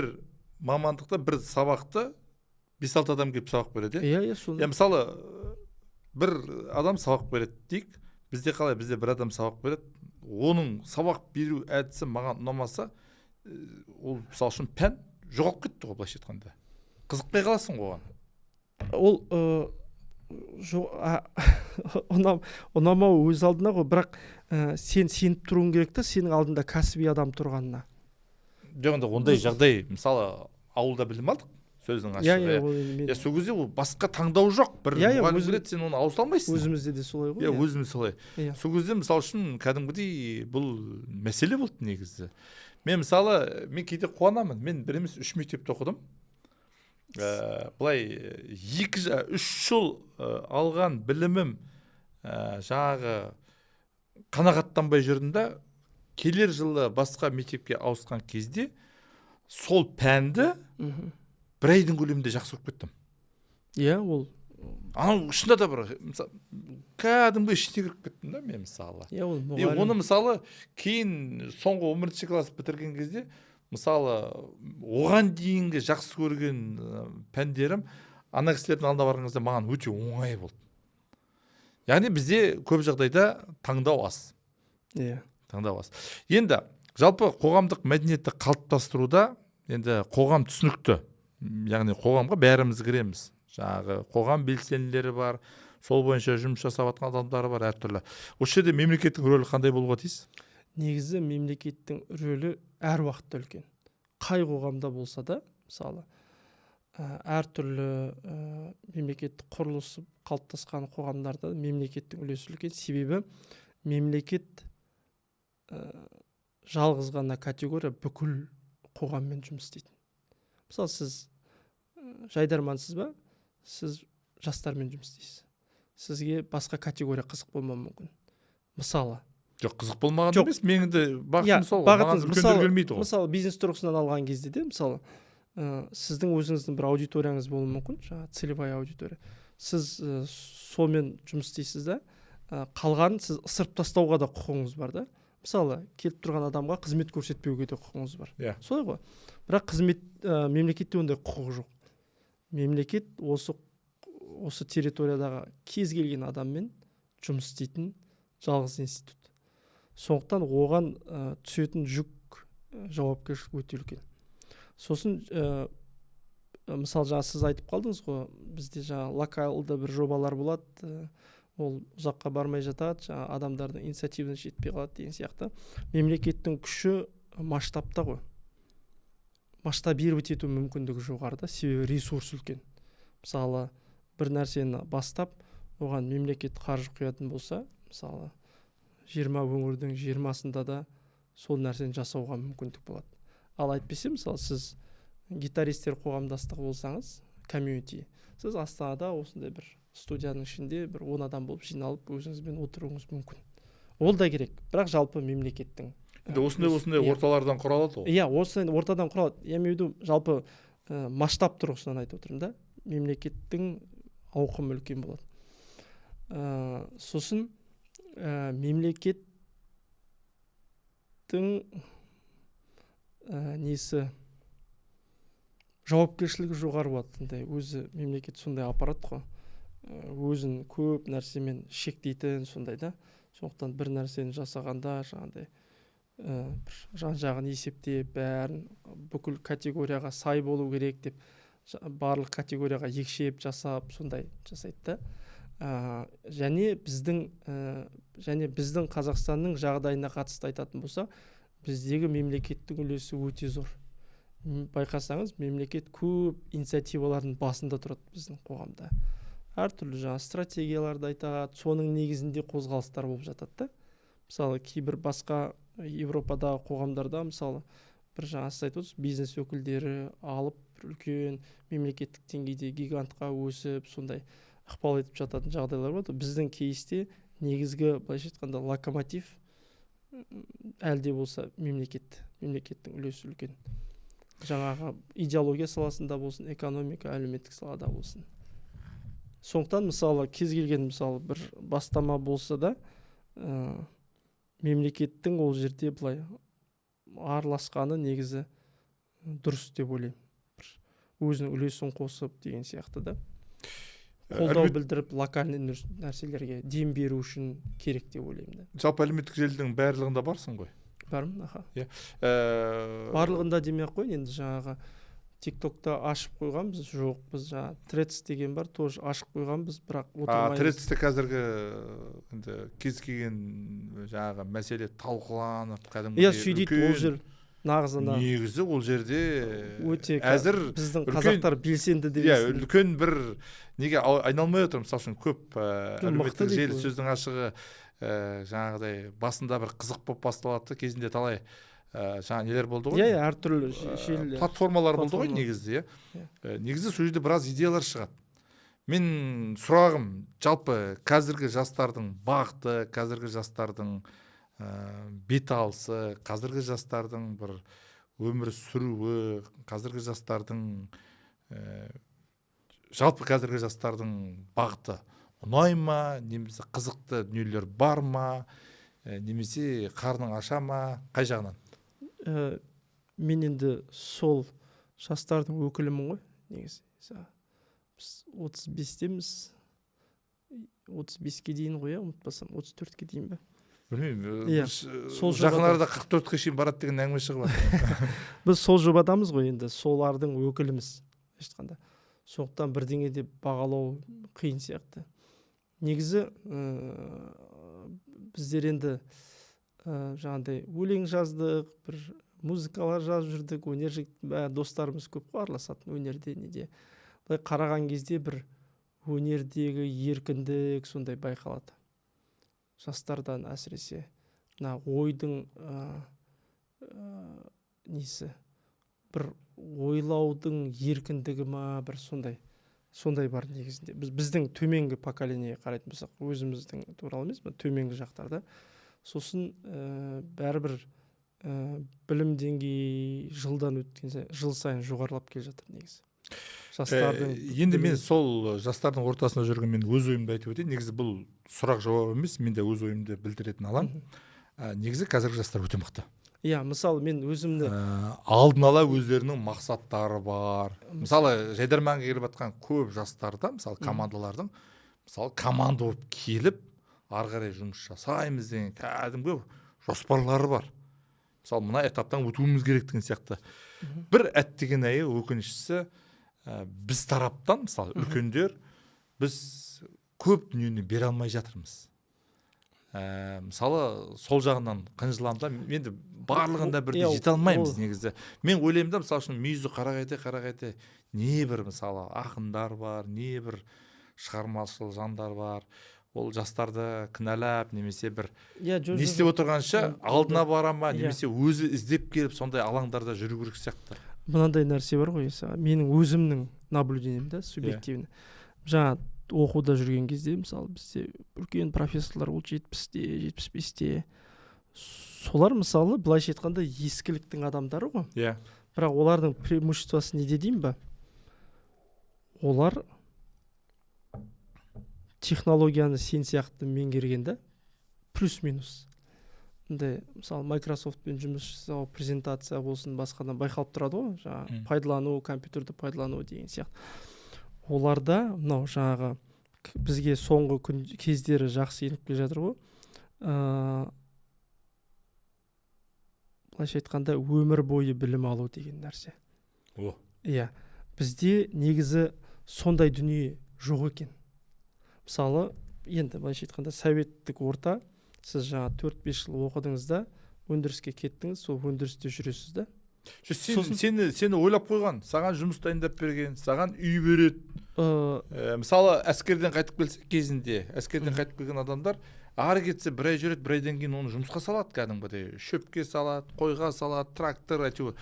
мамандықта бір сабақты бес алты адам келіп сабақ береді, иә? Иә, сондай. Иә, мысалы, бір адам сабақ береді дейік. Бізде қалай? Бізде бір адам сабақ береді, оның сабақ беру әдісі маған ұнамаса, ол, мысалы үшін, пән жоғалып кетті ғой, былайша айтқанда, қызықпай қаласың ғой оған. Ол ұнамау өз алдына ғой, бірақ сен сеніп тұруың керек та сенің алдында кәсіби адам тұрғанына. Жоқ, енді ондай жағдай, мысалы, ауылда білім алдық, сөздің ашығы. Иә, ол енді мен Иә, сол кезде ол басқа таңдау жоқ, бір Иә, иә, мұғалім келеді, сен оны ауыса алмайсың. Өзімізде де солай ғой. Иә, өзіміз солай. Сол кезде, мысалы үшін, кәдімгідей бұл мәселе болды негізі. Мен, мысалы, мен кейде қуанамын, мен бір емес, үш мектепте оқыдым. Былай 2, 3 жыл алған білімім, жаңағы қанағаттанбай жүрдім да, келер жылы басқа мектепке ауысқан кезде сол пәнді бір айдың көлемінде жақсы көріп кеттім. Иә, ол Анау шынында да бір, мысалы, кәдімгі ішіне кіріп кеттім да мен, мысалы. Иә, ол И мұғалім оны, мысалы, кейін соңғы 11 класс бітірген кезде, мысалы, оған дейінгі жақсы көрген пәндерім ана кісілердің алдына барған кезде маған өте оңай болды. Яғни бізде көп жағдайда таңдау аз. Таңдау аз. Енді жалпы қоғамдық мәдениетті қалыптастыруда, енді қоғам түсінікті, яғни қоғамға бәріміз кіреміз, жаңағы қоғам белсенділері бар, сол бойынша жұмыс жасап жатқан адамдар бар әртүрлі. Осы жерде мемлекеттің рөлі қандай болуға тиіс? Негізі мемлекеттің рөлі әр уақытта үлкен, қай қоғамда болса да. Мысалы, әртүрлі мемлекеттік құрылысы қалыптасқан қоғамдарда мемлекеттің үлесі үлкен, себебі мемлекет жалғыз ғана категория бүкіл қоғаммен жұмыс істейтін. Мысалы, сіз жайдармансыз ба, сіз жастармен жұмыс істейсіз, сізге басқа категория қызық болмауы мүмкін, мысалы. Жоқ, қызық болмаған Жоқ. емес, менің де бағытым Иә, сол ғой, маған бағытыңыз, үлкендер мысалы, келмейді ғой. Мысалы, бизнес тұрғысынан алған кезде де, мысалы, сіздің өзіңіздің бір аудиторияңыз болуы мүмкін, жаңағы целевая аудитория. Сіз сонымен жұмыс істейсіз да, қалғанын сіз ысырып тастауға да құқығыңыз бар да. Мысалы, келіп тұрған адамға қызмет көрсетпеуге де құқығыңыз бар. Иә. Солай ғой. Бірақ қызмет мемлекетте ондай құқық жоқ. Мемлекет осы территориядағы кез келген адаммен жұмыс істейтін жалғыз институт. Сондықтан оған түсетін жүк, жауапкершілік өте үлкен. Сосын мысалы, жаңа сіз айтып қалдыңыз ғой, бізде жаңа локалды бір жобалар болады, ол ұзаққа бармай жатады, жаңа адамдардың инициативасы жетпей қалады деген сияқты. Мемлекеттің күші масштабта ғой, масштабировать ету мүмкіндігі жоғары да, себебі ресурс үлкен. Мысалы, бір нәрсені бастап, оған мемлекет қаржы құятын болса, мысалы, 20 өңірдің 20-сында да сол нәрсені жасауға мүмкіндік болады. Ал әйтпесе, мысалы, сіз гитаристер қоғамдастығы болсаңыз, комьюнити, сіз Астанада осындай бір студияның ішінде бір 10 адам болып жиналып, өзіңізбен отыруыңыз мүмкін. Ол да керек, бірақ жалпы мемлекеттің Енді осындай орталардан құралады ғой. Иә, осы ортадан құралады. Я имею в виду, жалпы масштаб тұрғысынан айтып отырмын да, мемлекеттің ауқымы үлкен болады. Сосын мемлекеттің несі, жауапкершілігі жоғары болады. Андай өзі мемлекет сондай аппарат қой, өзін көп нәрсемен шектейтін сондай да. Сондықтан бір нәрсені жасағанда жаңағыдай бір жан жағын есептеп, бәрін бүкіл категорияға сай болу керек деп, барлық категорияға екшеп жасап, сондай жасайды да. Және біздің Қазақстанның жағдайына қатысты айтатын болсақ, біздегі мемлекеттің үлесі өте зор. Байқасаңыз, мемлекет көп инициативалардың басында тұрады біздің қоғамда. Әртүрлі жаңа стратегияларды айтады, соның негізінде қозғалыстар болып жатады да. Мысалы, кейбір басқа Европадағы қоғамдарда, мысалы, бір жаңа сіз айтып отырсыз, бизнес өкілдері алып, бір үлкен мемлекеттік деңгейде гигантқа өсіп, сондай ықпал етіп жататын жағдайлар болады. Біздің кейсте негізгі, былайша айтқанда, локомотив әлде болса мемлекет, мемлекеттің үлесі үлкен. Жаңағы идеология саласында болсын, экономика, әлеуметтік салада болсын. Сондықтан, мысалы, кез келген, мысалы, бір бастама болса да, мемлекеттің ол жерде былай араласқаны негізі дұрыс деп ойлаймын. Бір өзінің үлесін қосып деген сияқты да, қолдау білдіріп, локальный нәрселерге дем беру үшін керек деп ойлаймын да. Жалпы, әлеуметтік желінің барлығында барсың ғой? Бармын, аха. Барлығында демей ақ қояйын, енді жаңағы Тик Токта ашып қойғанбыз, жоқ, біз жаңағы Тредс деген бар, тоже ашып қойғанбыз, бірақ отырмаймыз. Тредсте қазіргі енді кез келген жаңағы мәселе талқыланып, кәдімгідей Иә, сөйдейді ол жер нағыз ана Негізі ол жерде өте әзір біздің қазақтар белсенді деп естідім. Үлкен бір неге айналмай отыр. Мысалы үшін, көп Мықты әлеуметтік дейді желі, ғой. сөздің ашығы, жаңағыдай басында бір қызық болып басталады да, кезінде талай жаңа нелер болды ғой, Иә, әртүрлі желілер. Платформалар болды ғой Платформа. негізі, иә. Иә. Негізі сол жерде біраз идеялар шығады. Мен сұрағым: жалпы қазіргі жастардың бағыты, қазіргі жастардың бет алысы, қазіргі жастардың бір өмір сүруі, қазіргі жастардың жалпы қазіргі жастардың бағыты ұнай ма немесе қызықты дүниелер бар ма, немесе қарның аша ма, қай жағынан? Мен енді сол жастардың өкілімін ғой негізі. Біз 35-теміз, 35-ке дейін ғой, иә, ұмытпасам, 34-ке дейін бе? Білмеймін. Иә, Біз, сол жақын жобада- арада 44-ке шейін барады деген әңгіме шығып жатыр. Біз сол жобадамыз ғой енді, солардың өкіліміз, былайша айтқанда. Сондықтан бірдеңе деп бағалау қиын сияқты негізі. Біздер енді жаңағыдай өлең жаздық, бір музыкалар жазып жүрдік, өнер жігіт, бәрі достарымыз көп қой араласатын өнерде, неде. Былай қараған кезде бір өнердегі еркіндік сондай байқалады жастардан, әсіресе мына ойдың несі, бір ойлаудың еркіндігі ма, бір сондай бар негізінде. Біз біздің төменгі поколениеге қарайтын болсақ, өзіміздің туралы емес, мына төменгі жақтарда. Сосын бәрібір білім деңгейі жылдан өткен сайын, жыл сайын жоғарылап келе жатыр негізі жастардың. Енді мен сол жастардың ортасында жүрген, мен өз ойымды айтып өтейін. Негізі бұл сұрақ жауап емес, мен де өз ойымды білдіретін алаң. Негізі қазіргі жастар өте мықты. Иә, мысалы, мен өзімді Алдын ала өздерінің мақсаттары бар. Мысалы, Жайдарманға келіп жатқан көп жастарда, мысалы, командалардың, мысалы, команда болып келіп, ары қарай жұмыс жасаймыз деген кәдімгі жоспарлары бар. Мысалы, мына этаптан өтуіміз керек деген сияқты. Бір әттеген айы, өкініштісі, біз тараптан, мысалы, үлкендер, біз көп дүниені бере алмай жатырмыз. Мысалы, сол жағынан қынжыламын да. Енді барлығында бірдей жете алмаймыз. Негізі мен ойлаймын да, мысалы үшін, мүйізі қарағайдай небір, мысалы, ақындар бар, небір шығармашыл жандар бар. Ол жастарды кінәлап немесе бір иә жоқ не істеп отырғанша, алдына бара ма, немесе өзі іздеп келіп, сондай алаңдарда жүру керек сияқты. Мынандай нәрсе бар ғой, менің өзімнің наблюдением да, субъективный. Жаңа оқуда жүрген кезде, мысалы, бізде үлкен профессорлар ол 70-те, 75-те, солар, мысалы, былайша айтқанда, ескіліктің адамдары ғой. Бірақ олардың преимуществосы неде деймін ба, олар технологияны сен сияқты меңгерген да, плюс минус мындай. Мысалы, Майкрософтпен жұмыс жасау, презентация болсын, басқадан байқалып тұрады ғой жаңағы, пайдалану, компьютерді пайдалану деген сияқты. Оларда мынау жаңағы бізге соңғы күн кездері жақсы еніп келе жатыр ғой, былайша айтқанда, өмір бойы білім алу деген нәрсе. О. Иә, бізде негізі сондай дүние жоқ екен. Мысалы, енді былайша айтқанда, советтік орта, сіз жаңа 4-5 жыл оқыдыңыз да, өндіріске кеттіңіз, сол өндірісте жүресіз да. Сен, сені ойлап қойған, саған жұмыс дайындап берген, саған үй береді. Мысалы, әскерден қайтып келсе, кезінде әскерден қайтып келген адамдар ары кетсе бір ай жүреді, бір айдан кейін оны жұмысқа салады, кәдімгідей шөпке салады, қойға салады, трактор, әйтеуір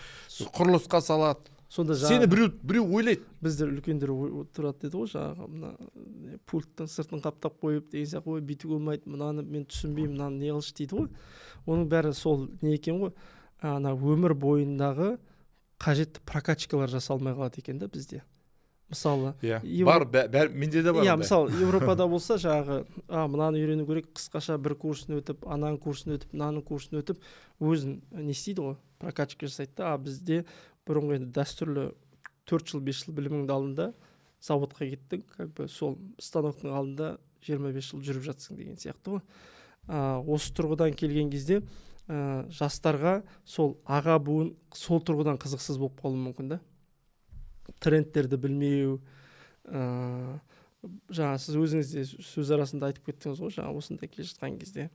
құрылысқа салады. Сонда сені біреу ойлайды. Біздер үлкендер тұрады деді ғой, жаңағы мына пульттің сыртын қаптап қойып деген сияқты, ой, бүйтуге болмайды, мынаны мен түсінбеймін, мынаны не қылшы дейді ғой. Оның бәрі сол не екен ғой, ана өмір бойындағы қажетті прокачкалар жасалмай қалады екен да бізде, мысалы. Иә, бар, бәрі менде де бар Иә, мысалы, Европада болса, жаңағы мынаны үйрену керек, қысқаша бір курсын өтіп, ананың курсын өтіп, мынаның курсын өтіп, өзін не істейді ғой, прокачка жасайды да. А бізде бұрынғы енді дәстүрлі 4 жыл, 5 жыл біліміңді алдың да, заводқа кеттің, как бы сол станоктың алдында 25 жыл жүріп жатсың деген сияқты ғой. Осы тұрғыдан келген кезде, жастарға сол аға буын сол тұрғыдан қызықсыз болып қалуы мүмкін да, трендтерді білмеу. Жаңа сіз өзіңіз де сөз арасында айтып кеттіңіз ғой, жаңа осында келе жатқан кезде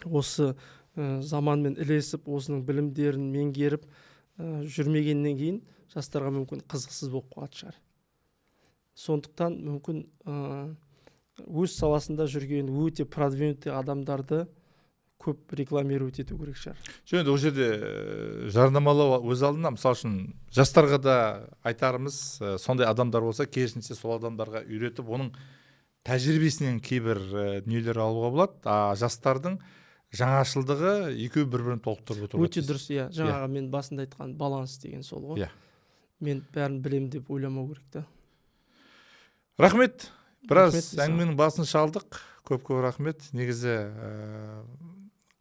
осы заманмен ілесіп, осының білімдерін меңгеріп жүрмегеннен кейін жастарға мүмкін қызықсыз болып қалатын шығар. Сондықтан мүмкін өз саласында жүрген өте продвинутый адамдарды көп рекламировать ету керек шығар. Жоқ, енді ол жерде жарнамалау өз алдына. Мысалы үшін, жастарға да айтарымыз, сондай адамдар болса, керісінше, сол адамдарға үйретіп, оның тәжірибесінен кейбір дүниелер алуға болады. А жастардың жаңашылдығы, екеуі бір бірін толықтырып отыруға Өте тиіс. дұрыс, иә. Жаңағы мен басында айтқан баланс деген сол ғой. Мен бәрін білемін деп ойламау керек та. Рахмет, біраз Рахмет, Иса. әңгіменің басын шалдық. Көп көп рахмет. Негізі,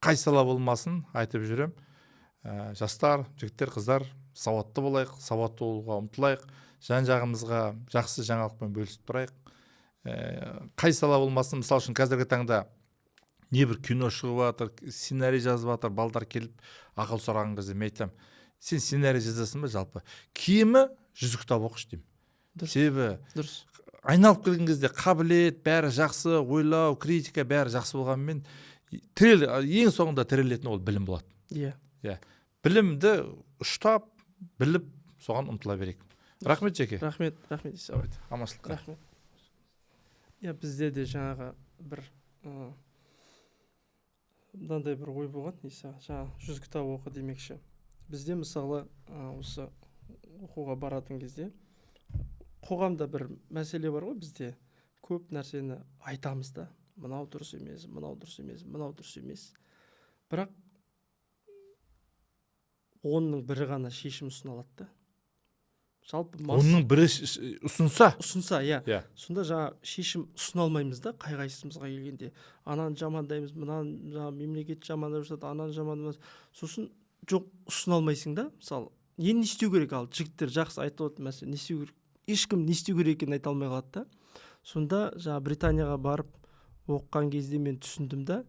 қай сала болмасын, айтып жүрем, жастар, жігіттер, қыздар, сауатты болайық, сауатты болуға ұмтылайық, жан жағымызға жақсы жаңалықпен бөлісіп тұрайық. Қай сала болмасын, мысалы үшін, қазіргі таңда небір кино шығып жатыр, сценарий жазып жатыр. Балдар келіп ақыл сұраған кезде мен айтамын: сен сценарий жазасың ба, жалпы кемі 100 кітап оқышы деймін. Себебі айналып келген кезде қабілет бәрі жақсы, ойлау, критика бәрі жақсы болғанымен, ең соңында тірелетін ол білім болады. Білімді ұштап, біліп, соған ұмтыла берейік. Рахмет, Жеке. Рахмет, рахмет, Иса. Аманшылыққа. Рахмет. Иә, бізде де жаңағы бір мынандай бір ой болған, Иса, жаңа 100 кітап оқы демекші, бізде, мысалы, осы оқуға баратын кезде қоғамда бір мәселе бар ғой, бізде көп нәрсені айтамыз да, мынау дұрыс емес, мынау дұрыс емес, мынау дұрыс емес, бірақ 10-ның бірі ғана шешім ұсына алады да. Жалпы Оның бірі ұсынса. Ұсынса, иә. Сонда жаңа шешім ұсына алмаймыз да қай қайсымызға келгенде. Ананы жамандаймыз, мынаны, жаңа мемлекет жамандап жатады, ананы жамандаймыз. Сосын жоқ, ұсына алмайсың да. Мысалы, енді не істеу керек? Ал жігіттер жақсы айтып отыр, мәселе не істеу керек? Ешкім не істеу керек екенін айта алмай қалады да. Сонда жаңа Британияға барып оқыған кезде мен түсіндім да,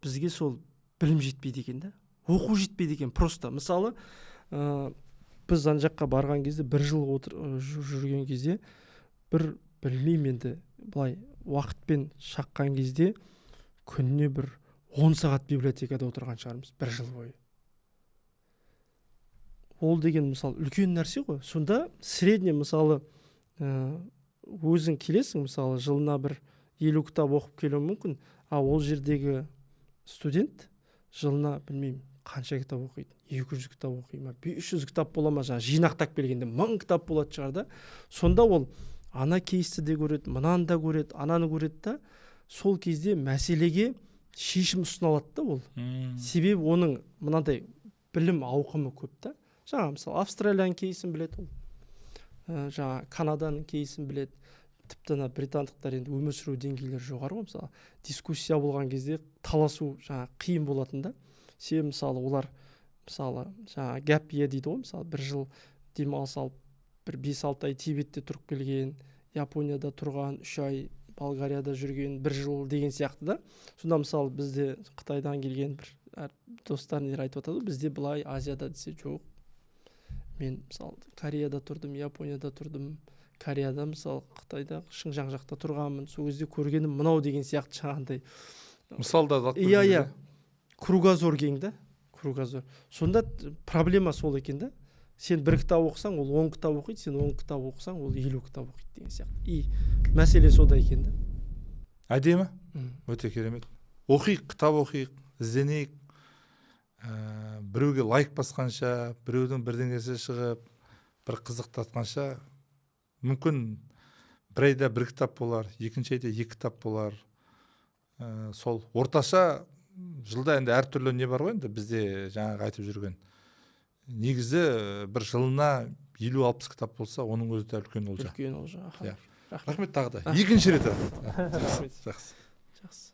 бізге сол білім жетпейді екен да, оқу жетпейді екен просто. Мысалы, біз ана жаққа барған кезде, бір жыл отыр, жүрген кезде, бір білмеймін енді, былай уақытпен шаққан кезде күніне бір 10 сағат библиотекада отырған шығармыз бір жыл бойы. Ол деген, мысалы, үлкен нәрсе ғой. Сонда средний, мысалы, өзің келесің, мысалы, жылына бір 50 кітап оқып келуі мүмкін, а ол жердегі студент жылына білмеймін қанша кітап оқиды, 200 кітап оқи ма, 500 кітап бола ма, жаңағы жинақтап келгенде 1000 кітап болатын шығар да. Сонда ол ана кейсті де көреді, мынаны да көреді, ананы көреді да, сол кезде мәселеге шешім ұсына алады да ол. Себебі оның мынандай білім ауқымы көп та. Жаңа, мысалы, Австралияның кейсін біледі ол, жаңа Канаданың кейсін біледі, тіпті ана британдықтар енді өмір сүру деңгейлері жоғары ғой. Мысалы, дискуссия болған кезде таласу жаңа қиын болатын да. Себебі, мысалы, олар, мысалы, жаңа gap year дейді ғой, мысалы, бір жыл демалыс алып, бір 5-6 ай Тибетте тұрып келген, Японияда тұрған, 3 ай Болгарияда жүрген, бір жыл деген сияқты да. Сонда, мысалы, бізде Қытайдан келген бір достар нелер айтып жатады ғой, бізде былай Азияда десе, жоқ, мен, мысалы, Кореяда тұрдым, Японияда тұрдым, Кореяда, мысалы, Қытайда, Шыңжаң жақта тұрғанмын, сол кезде көргенім мынау деген сияқты жаңағындай. Мысалдарды алып Иә. келген Иә, кезде. Кругозор кең да, кругозор. Сонда проблема сол екен да: сен бір кітап оқысаң, ол 10 кітап оқиды, сен 10 кітап оқысаң, ол 50 кітап оқиды деген сияқты. И мәселе сода екен да. Әдемі, өте керемет. Оқиық, кітап оқиық, ізденейік. Біреуге лайк басқанша, біреудің бірдеңесі шығып бір қызықтатқанша, мүмкін бір айда бір кітап болар, екінші айда екі кітап болар. Сол орташа жылда енді әртүрлі не бар ғой енді бізде жаңағы айтып жүрген. Негізі бір жылына 50-60 кітап болса, оның өзі де үлкен олжа. Үлкен олжа, аха. Иә. Рахмет. Рахмет тағы да, екінші рет рахмет. Рахмет. Жақсы. Жақсы.